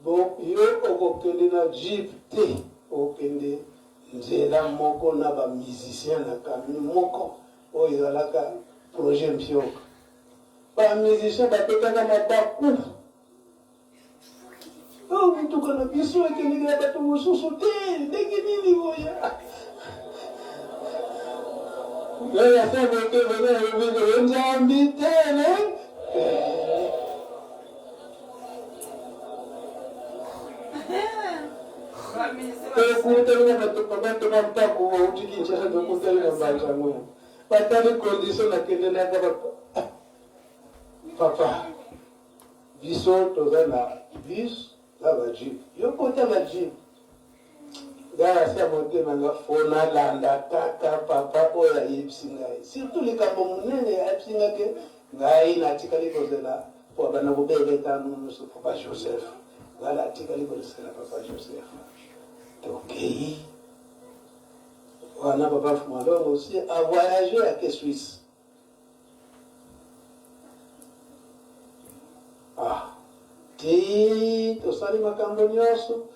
Bon yo okokende na jeep te okokende nzela moko na ba musiciens na camion moko oyo ezalaka projet mpioka ba musiciens babetaka mabaku oyo oh, mituka na biso ekendeke na bato mosusu te ndenge nini boye nzambi te Tokutani na bato bato ba ntako bauti Kinshasa, tokutani na mbanza yango batali condition nakendelaka ah, papa biso toza na bus na ba jeep yo kota na jeep ngai asia motema nga fo nalanda kaka papa oyo ayebisi ngai surtout likambo monene ayebisi nga ke ngai natikali kozela po abanda kobela etano nyonso papa joseph ngai natikali kozela papa joseph tokei wana papa fumalongo aussi avoyage ake suisse Ah, ti tosali makambo nyonso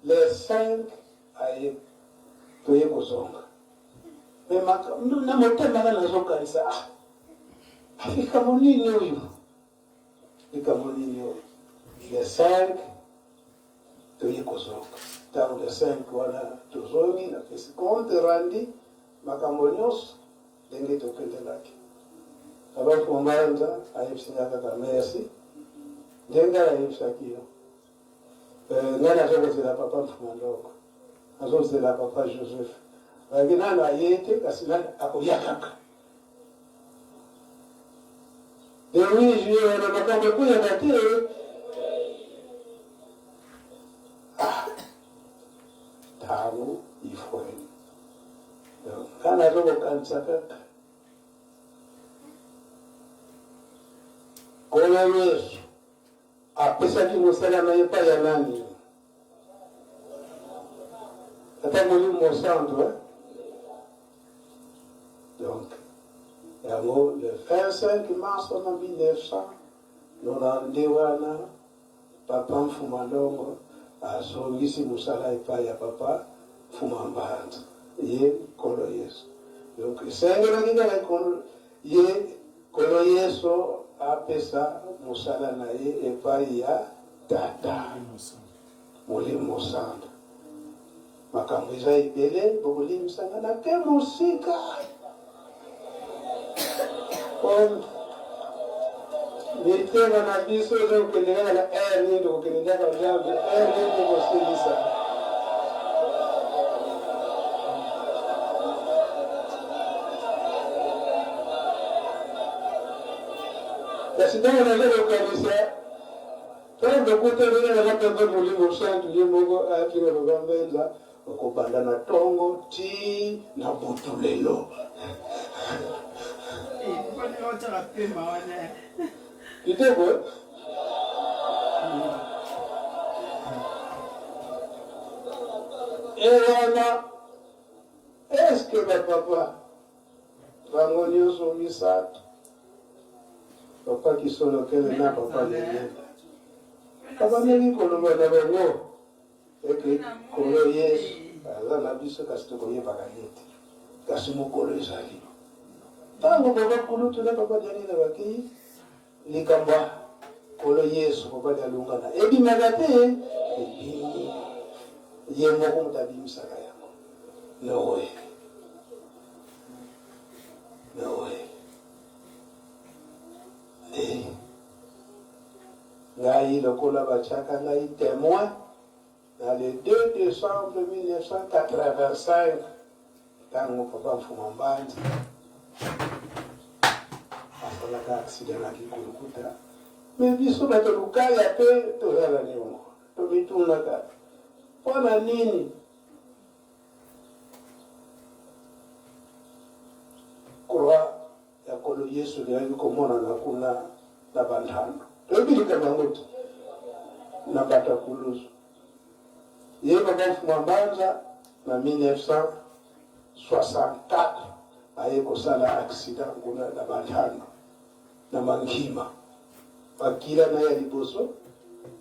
le 5 aye toye kozonga me na motema nga nazokanisa ah, likambo nini oyo likambo nini oyo le 5 toye kozonga ntango le 5 wana tozongi napesi compte rendu makambo nyonso Ndenge tokendelaki. Papa Mfumbanza ayebisi nga kaka merci. Ndenge ngai nayebisaki yo. Eh, ngai nazo kozela papa Mfumandoko. Nazozela papa Joseph. Bayaki nano aye te kasi nani akoya kaka. Le 8 juillet wana makambo ekweyaka te. Ah, ntango ifweni. Nga nazo kokanisa kaka Nkolo Yesu apesaki mosala na ye epai ya nani? Ata Molimo Mosantu, eh? Donc, yango le 25 mars na 1992 wana Papa Mfuma Longo azongisi mosala epai ya Papa Mfuma Mbanza, ye Nkolo Yesu. Donc esengelaki kaka ye Nkolo Yesu apesa mosala na ye epai ya Tata Molimo Mosantu. Makambo eza ebele, bokolimbisa nga nake mosika. Mitema na biso eza kokende kaka na heure nini tokokende ndako ya Nzambe, heure nini tokosilisa. Kasi ntango naza kokanisa ntango tokutani na naza mpenza Molimo Santu ye moko ayaki na papa Mbenza okobanda na tongo ti na butu lelo. Kitoko eh? Ewana eske bapapa bango nyonso misato papa Kisolokele na papa Lelenda babandaki koloba na bango Ete Nkolo Yesu aza na biso, kasi tokoyebaka ye te. Kasi mokolo ezali ntango papa kulutu na papa Dianina bakei, likambo ya Nkolo Yesu papa Dialungana ebimaka te, ebimi ye moko moto abimisaka yango. Noe, Noe. lokola batiaka ngai temoin na le 2 decembre 1985 ntango papa Mfuma Mbanzi asalaka accident na Kikulukuta. Me biso bato Lukaya mpe toza na niongo, tomitunaka mpo na nini croix ya Nkolo Yesu elingaki komonana kuna na bandando. Toyebi likambo yango te na bato ya kuluzu. Ye papa Mfuma Mbanza na 1964 aye kosala accident kuna na bandando na Mangima. Makila na ye ya liboso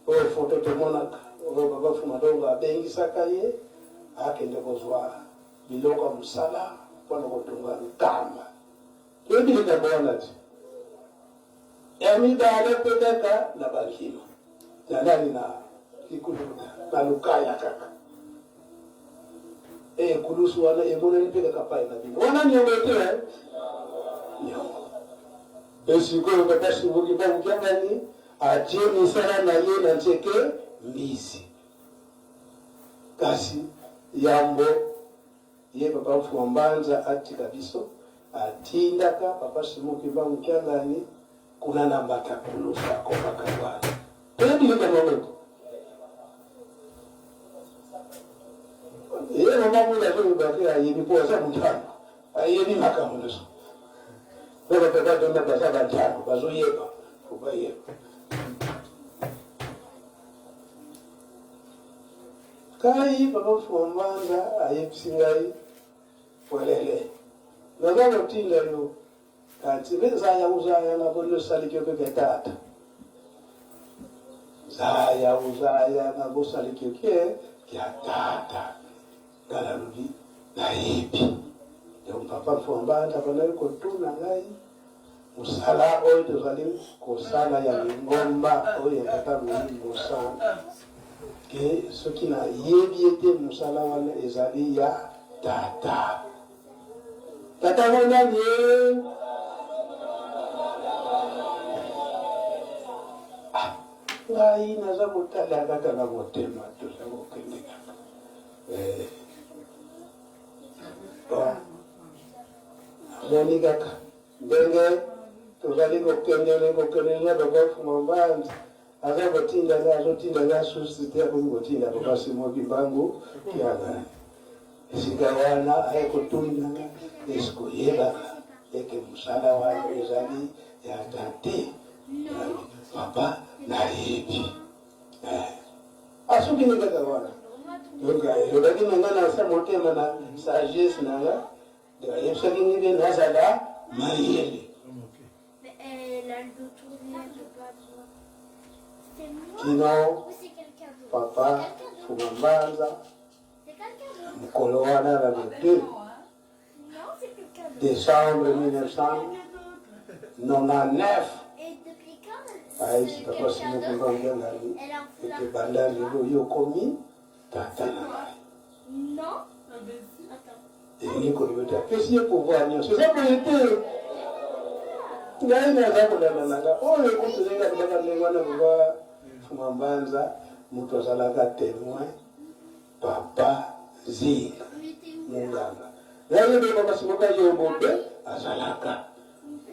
oyo foto tomonaka oyo papa Mfuma Dongo abengisaka ye akende kozwa biloko ya mosala mpo na kotonga nkamba. Toyebi likambo wana te. Ya mibale mpe kaka na Bankima na nani na Kikulukuta na Lukaya kaka ekulusu wana emonani mpe kaka pai na bino wana niongo te niongo. Esikoyo papa Simon Kimbangu Kiangani atie misala na ye na nzeke mbisi. Kasi yambo ye papa Mfuma Mbanza atika biso, atindaka papa Simon Kimbangu Kiangani kuna na Matakulusu akomaka wana. Toyebi likambo yango te. Ye mama Mwila azoloba te ayebi mpo aza montano, ayebi makambo nyonso. Mpe bapapa Dona baza bantano, bazoyeba, fo bayeba. Ngai papa Mfuma Mbanza ayebisi ngai polele, naza kotinda yo kati mpe zaya uzaya na bonosali kyoke kya tata zaya uzaya na bosali kyoke kya tata. Ngai nalobi nayebi. Donc papa Mfuma Mbanza abandaki kotuna ngai mosala oyo tozali kosala ya lingomba oyo ya tata Molimo Mosantu, ke soki nayebi ete mosala wana ezali ya tata. Tata ngo nani ye? Ah, ngai naza kotala kaka na motema, toza kokende kaka. Eh. Bon. Namoni kaka ndenge tozali kokendele kokendele na papa Mfuma Mbanza aza kotinda nga azotinda nga susu te akoki kotinda papa Simon Kimbangu Kiangani esika wana aye kotuna nga eske oyebaka eke mosala wana ezali ya tate papa nayebi eh. Asuki ne kaka wana. Donc elobaki na nga na sa motema na sagesse na nga ayebisaki ngai mpe nazala mayele. Kino papa Fuma Mbanza mokolo wana na le 2 décembre 1999 ayebisi papa Simon Kimbangu ngai ete banda lelo yo okomi tata na ngai. Elingi koloba ete apesi ye pouvoir nyonso. Eza boye te. Ngai naza kolanda na nga oyo kutu ndenge alobaka ndenge wana papa Fuma Mbanza moto azalaka temoin Papa Zinga munganga nayebi papa Simoka Yombo mpe azalaka.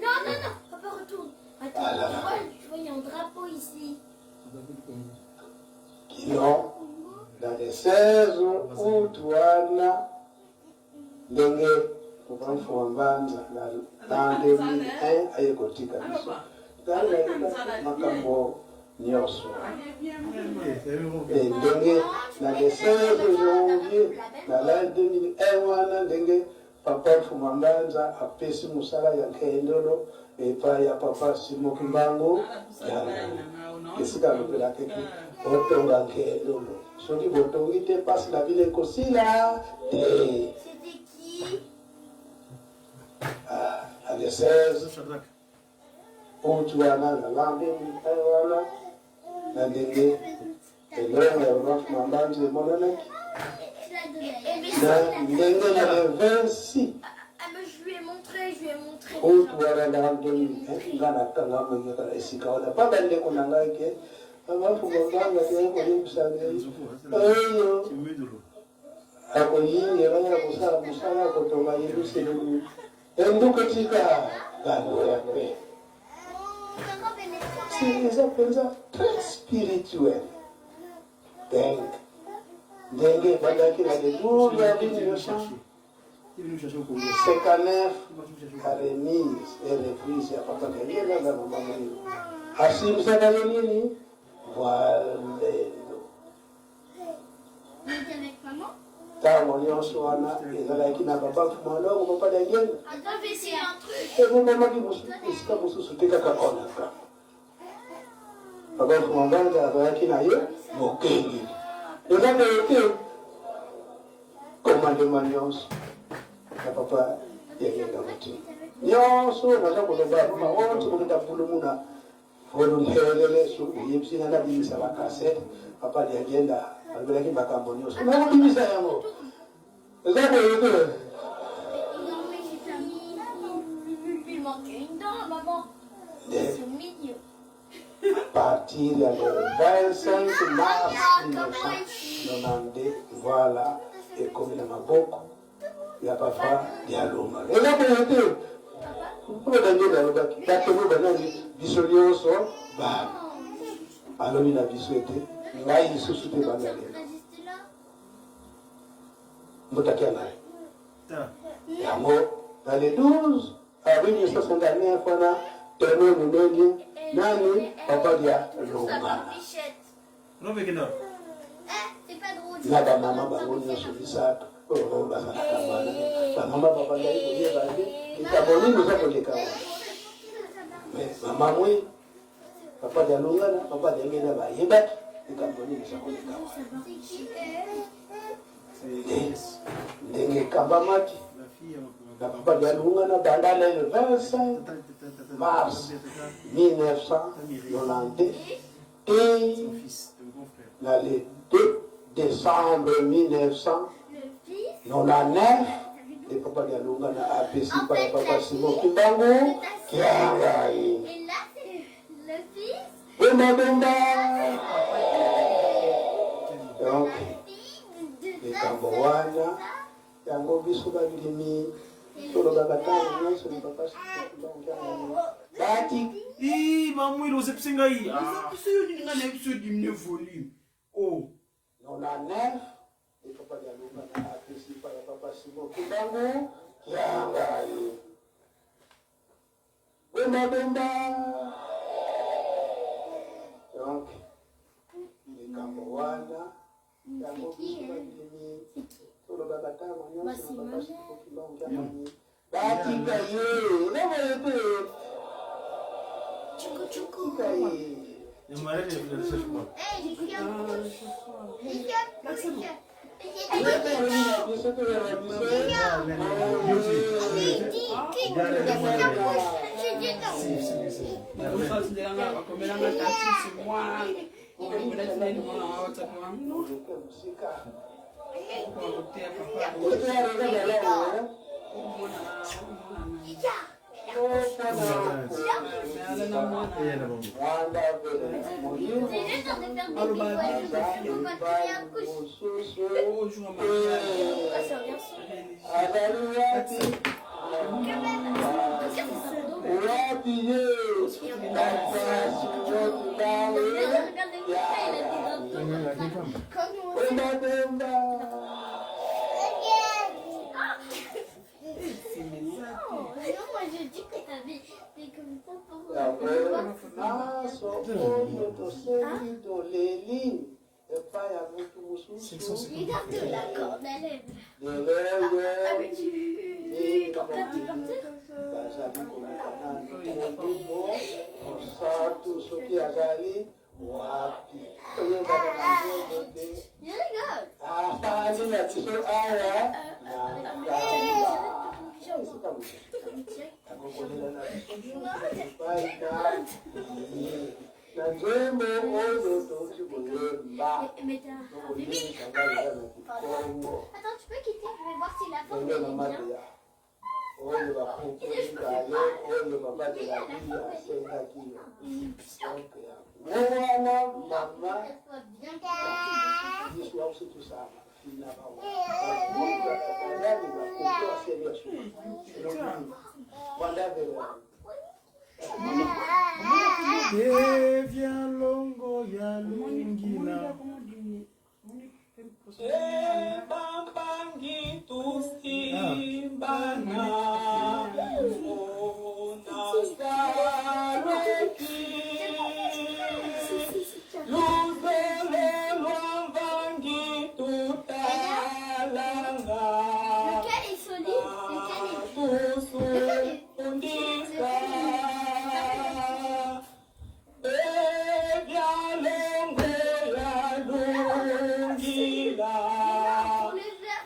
Non, non, non, papa retourne. Attends, Alala. tu vois, tu vois, il y a un drapeau ici. Kino na le 16 août wana ndenge papa Mfuma Mbanza na l'an 2001 aye kotika biso ngai nayebaki makambo nyonso e ndenge na le 16 janvier na l'an 2001 wana ndenge papa Mfuma Mbanza apesi mosala ya nkendolo epai ya papa Simon Kimbangu Kiangani esika alobelaka ete botonga nkendolo soki botongi te mpasi na bino ekosila te. C'était qui? Ah, na le 16 août wana na l'an 2001 wana na ndenge elonga ya papa Mfuma Mbanza emonanaki na ndenge na le 26 Ah, mais je lui ai montré, je lui ai montré. août wana na l'an 2001 nga nakangamaki kaka na esika wana pa bandeko na ngai ke Papa Mfumu Mbanza toyei koyebisa ngai oyo akoyingela ya kosala mosala ya kotonga Yelusalemi enduka tika baloya mpe si eza mpenza très spirituel. Donc ndenge ebandaki na le 12 avril 1959 la remise et reprise ya papa Daniel na mama Mwindu asimbisaka ye nini valendo ntango nyonso wana ezalaki na papa Mfumalongo papa Daniel ebomamaki esika mosusu te kaka onaka papa Mfumabanza azalaki na ye mokengi eza boye te komandema nyonso ya papa Yayenda Mutima nyonso naza koloba maonti kokenda pulumuna volumpelele oyebisi nga nabimisa bakasete papa Diangienda alobelaki makambo nyonso nakobimisa yango eza boye te. Partir ya le 25 mars 1992 voilà ekomi na maboko ya papa Dialunga eza boye te mpo Daniel alobaki bato oyo banani biso nyonso bana alobi na biso ete ngai lisusu te banda lelo mbotaki ya ngai yango na le 12 avril 1959 wana temo monene nani papa Dialungana na bamama bango nyonso misato oyo bazalaka wana bamama babandaki koyeba te likambo nini eza koleka wana me mama mwi papa Dialungana papa Diangenda bayebaki likambo nini eza koleka wana ndenge ekambamaki na papa Dialungana banda le 25 mars 1992 te na le 2 décembre 1999 nde papa Dialungana apesi pa ya papa Simon Kimbangu Kiangai bomba bomba. Donc likambo wana yango biso bandimi tolobaka ntango nyonso na papa Simon Kimbangu Kiangai bati Ih, mamwilo ozepisi ngai. Ozepisi yo nini ngai nayebi so diminue volume. Oh. 99 nde papa Dialungana apesi pa ya papa Simon Kimbangu Kiangai bomba bomba. Donc likambo wana yango biso bandimi tolobaka ntango nyonso na papa Simon Kimbangu Kiangai batika ye na boye te tika ye. Bakomelanga taxi moi okomelaki mwana wa WhatsApp wangu okotea papa Non, moi j'ai dit que t'avais fait comme ça pour maso oyo tosengi toleli epai ya motu mosusu Regarde la corde à lèvres. lelo Ah, mais oyo tu t'en tu partir bazali koluka nanu molimo mosantu soki azali wapi toyebaka na nzembo te Je rigole. afandi na biso awa na nkamba esika mosusu akokolela na biso epai na ye na nzembo oyo touti koyemba Mais t'as. tokoyebisa ngai eza na kikongo Attends, tu peux quitter, je vais voir si la forme ndenge elle est mama bien. deya Oyo bakuku mibale oyo papa de la vie asengaki yo. Donc yango wana mama yesu ausi tosala fina bango bakuku bakuku aseli ya suka wanda vero. Devia longo ya lungina. Ebambangi tusimbana onasaleki luzolo lwambangi tutalanga Lequel est solide? Lequel est tusundisa ebyalongo ya lungila. Pour le vert.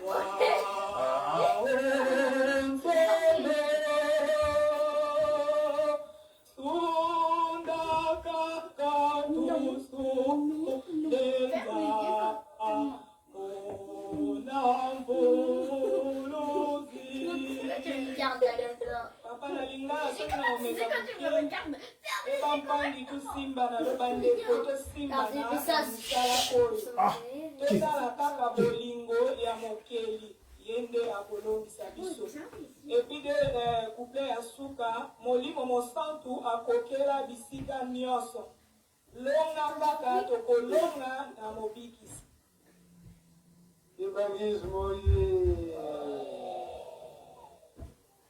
Tu me regardes à la fin. Papa nalinga C'est quand tu me regardes. ebampangi tosimbana bandeko tosimbana Mais ça, mosala oyo totala kaka bolingo ya mokeli ye nde akolongisa biso epi de couple ya suka molimo mosantu akokela bisika nyonso longa kaka tokolonga na mobikisi. Evangelisme oye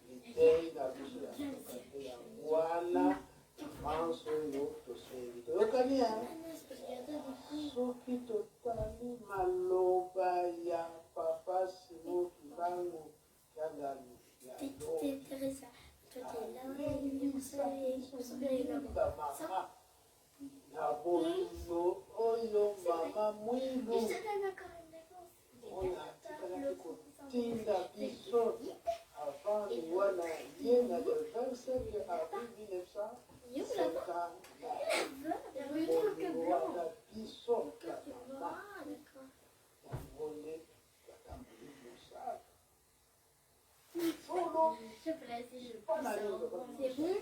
litei na biso ya suka nde yango wana manso oyo tosengi toyokani ya soki totali maloba ya papa Simon Kimbangu Kiangani ya T'es Teresa. Toi, t'es là. mama na bolingo oyo mama mwilu Je te donne encore une réponse. oyo atikalaki kotinda biso avant liwa na ye na le 25 avril 1959 bolingo wana biso ya mama Ah, d'accord. yango nde batamboli mosala solo. Je peux laisser, je pense. C'est bon?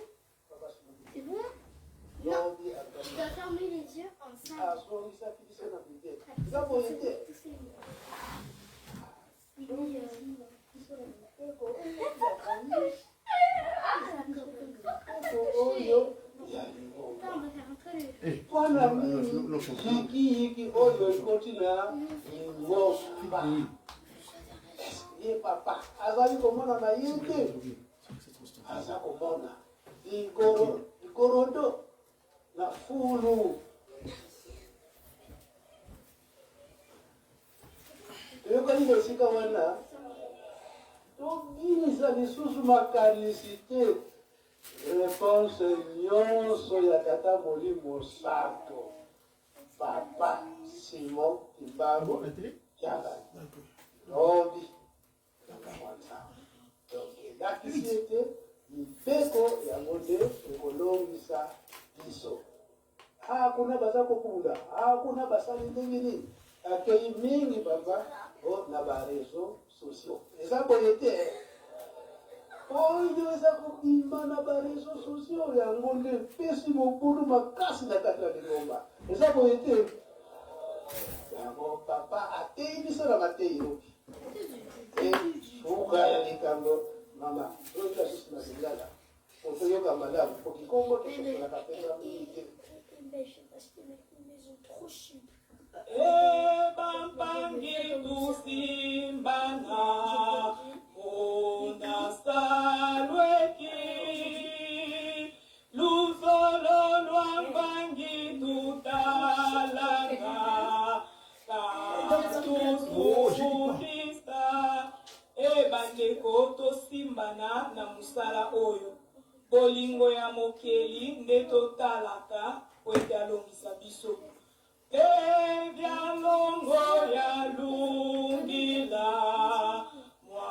C'est bon? Lobi Tu dois fermer les yeux en 5. azongisaki biso na mibeko eza boye te. Oyo ya lingomba mpona nini yikiyiki oyo ekoti na lingomba ye papa azali komona na ye te aza komona ligorodo na fulu. Toyokani na esika wana tobimisa lisusu makanisi te réponse nyonso ya tata molimo santo papa Simon Kimbangu Kiangani lobi donc elakisi ete mibeko yango nde ekolongisa biso. Ah, kuna baza kokunda, ah, kuna basali ndenge nini akei mingi papa o na bareseau sociaux eza boye te oyo eza kobima na bareseau sociaux yango nde epesi mobulu makasi na kati ya lingomba eza boye te yango papa ateyi biso na mateyi lobi e suka ya likambo mama oyoka susu na lingala otoyoka malamu po kikongo tososolaka mpenza mingi te. Ben, je vais acheter une maison trop cheap. Ebambangi tusimbana onasalweki luzolo lwambangi tutalanga katusukisa ebandeko tosimbana na mosala oyo bolingo ya mokeli nde totalaka po ete alongisa biso. Ebyalongo ya lungila mwa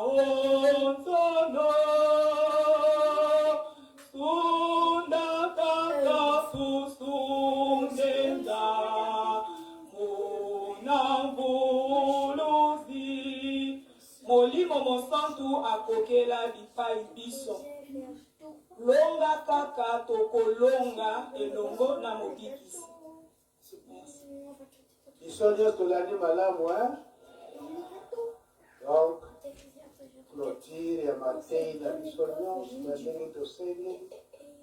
onzono sunda kaka susundenda muna mvuluzi molimo mosantu. Mosantu akokela bipai biso. Longa kaka tokolonga elongo na Mobikisi. Merci. Biso nyonso tolandi malamu hein? Donc clôture ya mateyi na biso nyonso na ndenge tosengeli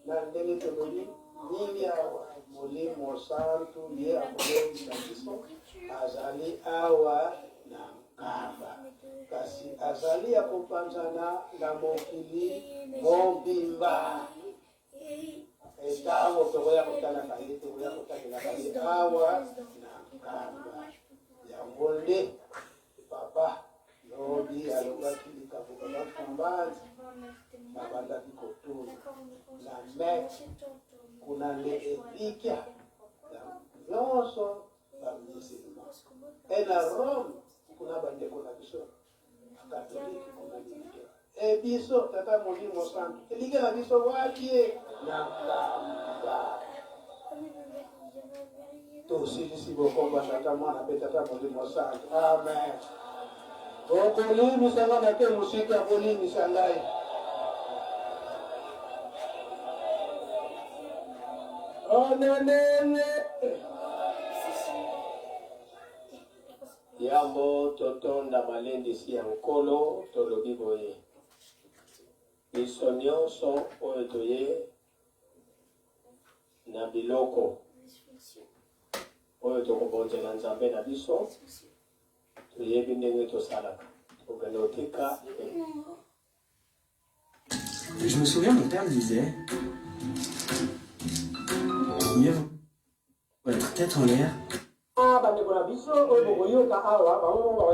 na ndenge tolobi nini awa Molimo Santu ye akolongisa biso azali awa na Nkamba kasi azali ya kopanzana na mokili mobimba. Ntango tokoya kotalaka ye, tokoya kotalelaka ye awa na Nkamba. Yango nde papa lobi alobaki likambo papa Mfambanzi babandaki kotuna na Mecque, kuna nde elikya ya nyonso ba musulman e na Rome kuna bandeko na biso bakatolike kuna elikya e biso tata Molimo Santu elikya na biso wapi e na Nkamba. Tosilisi bokomba tata mwana mpe tata Molimo Santu. Amen. Okolimisa ngai nake mosika, kolimisa ngai. Onenene. Yambo totonda malendisi ya Nkolo, tolobi boye, biso nyonso oyo toye na biloko oyo tokobonzela Nzambe na biso, toyebi ndenge tosalaka, tokokende kotika. Je me souviens, mon père me disait, mieux vaut être tête en l'air. Ah, bandeko na biso oyo bokoyoka awa bango moko.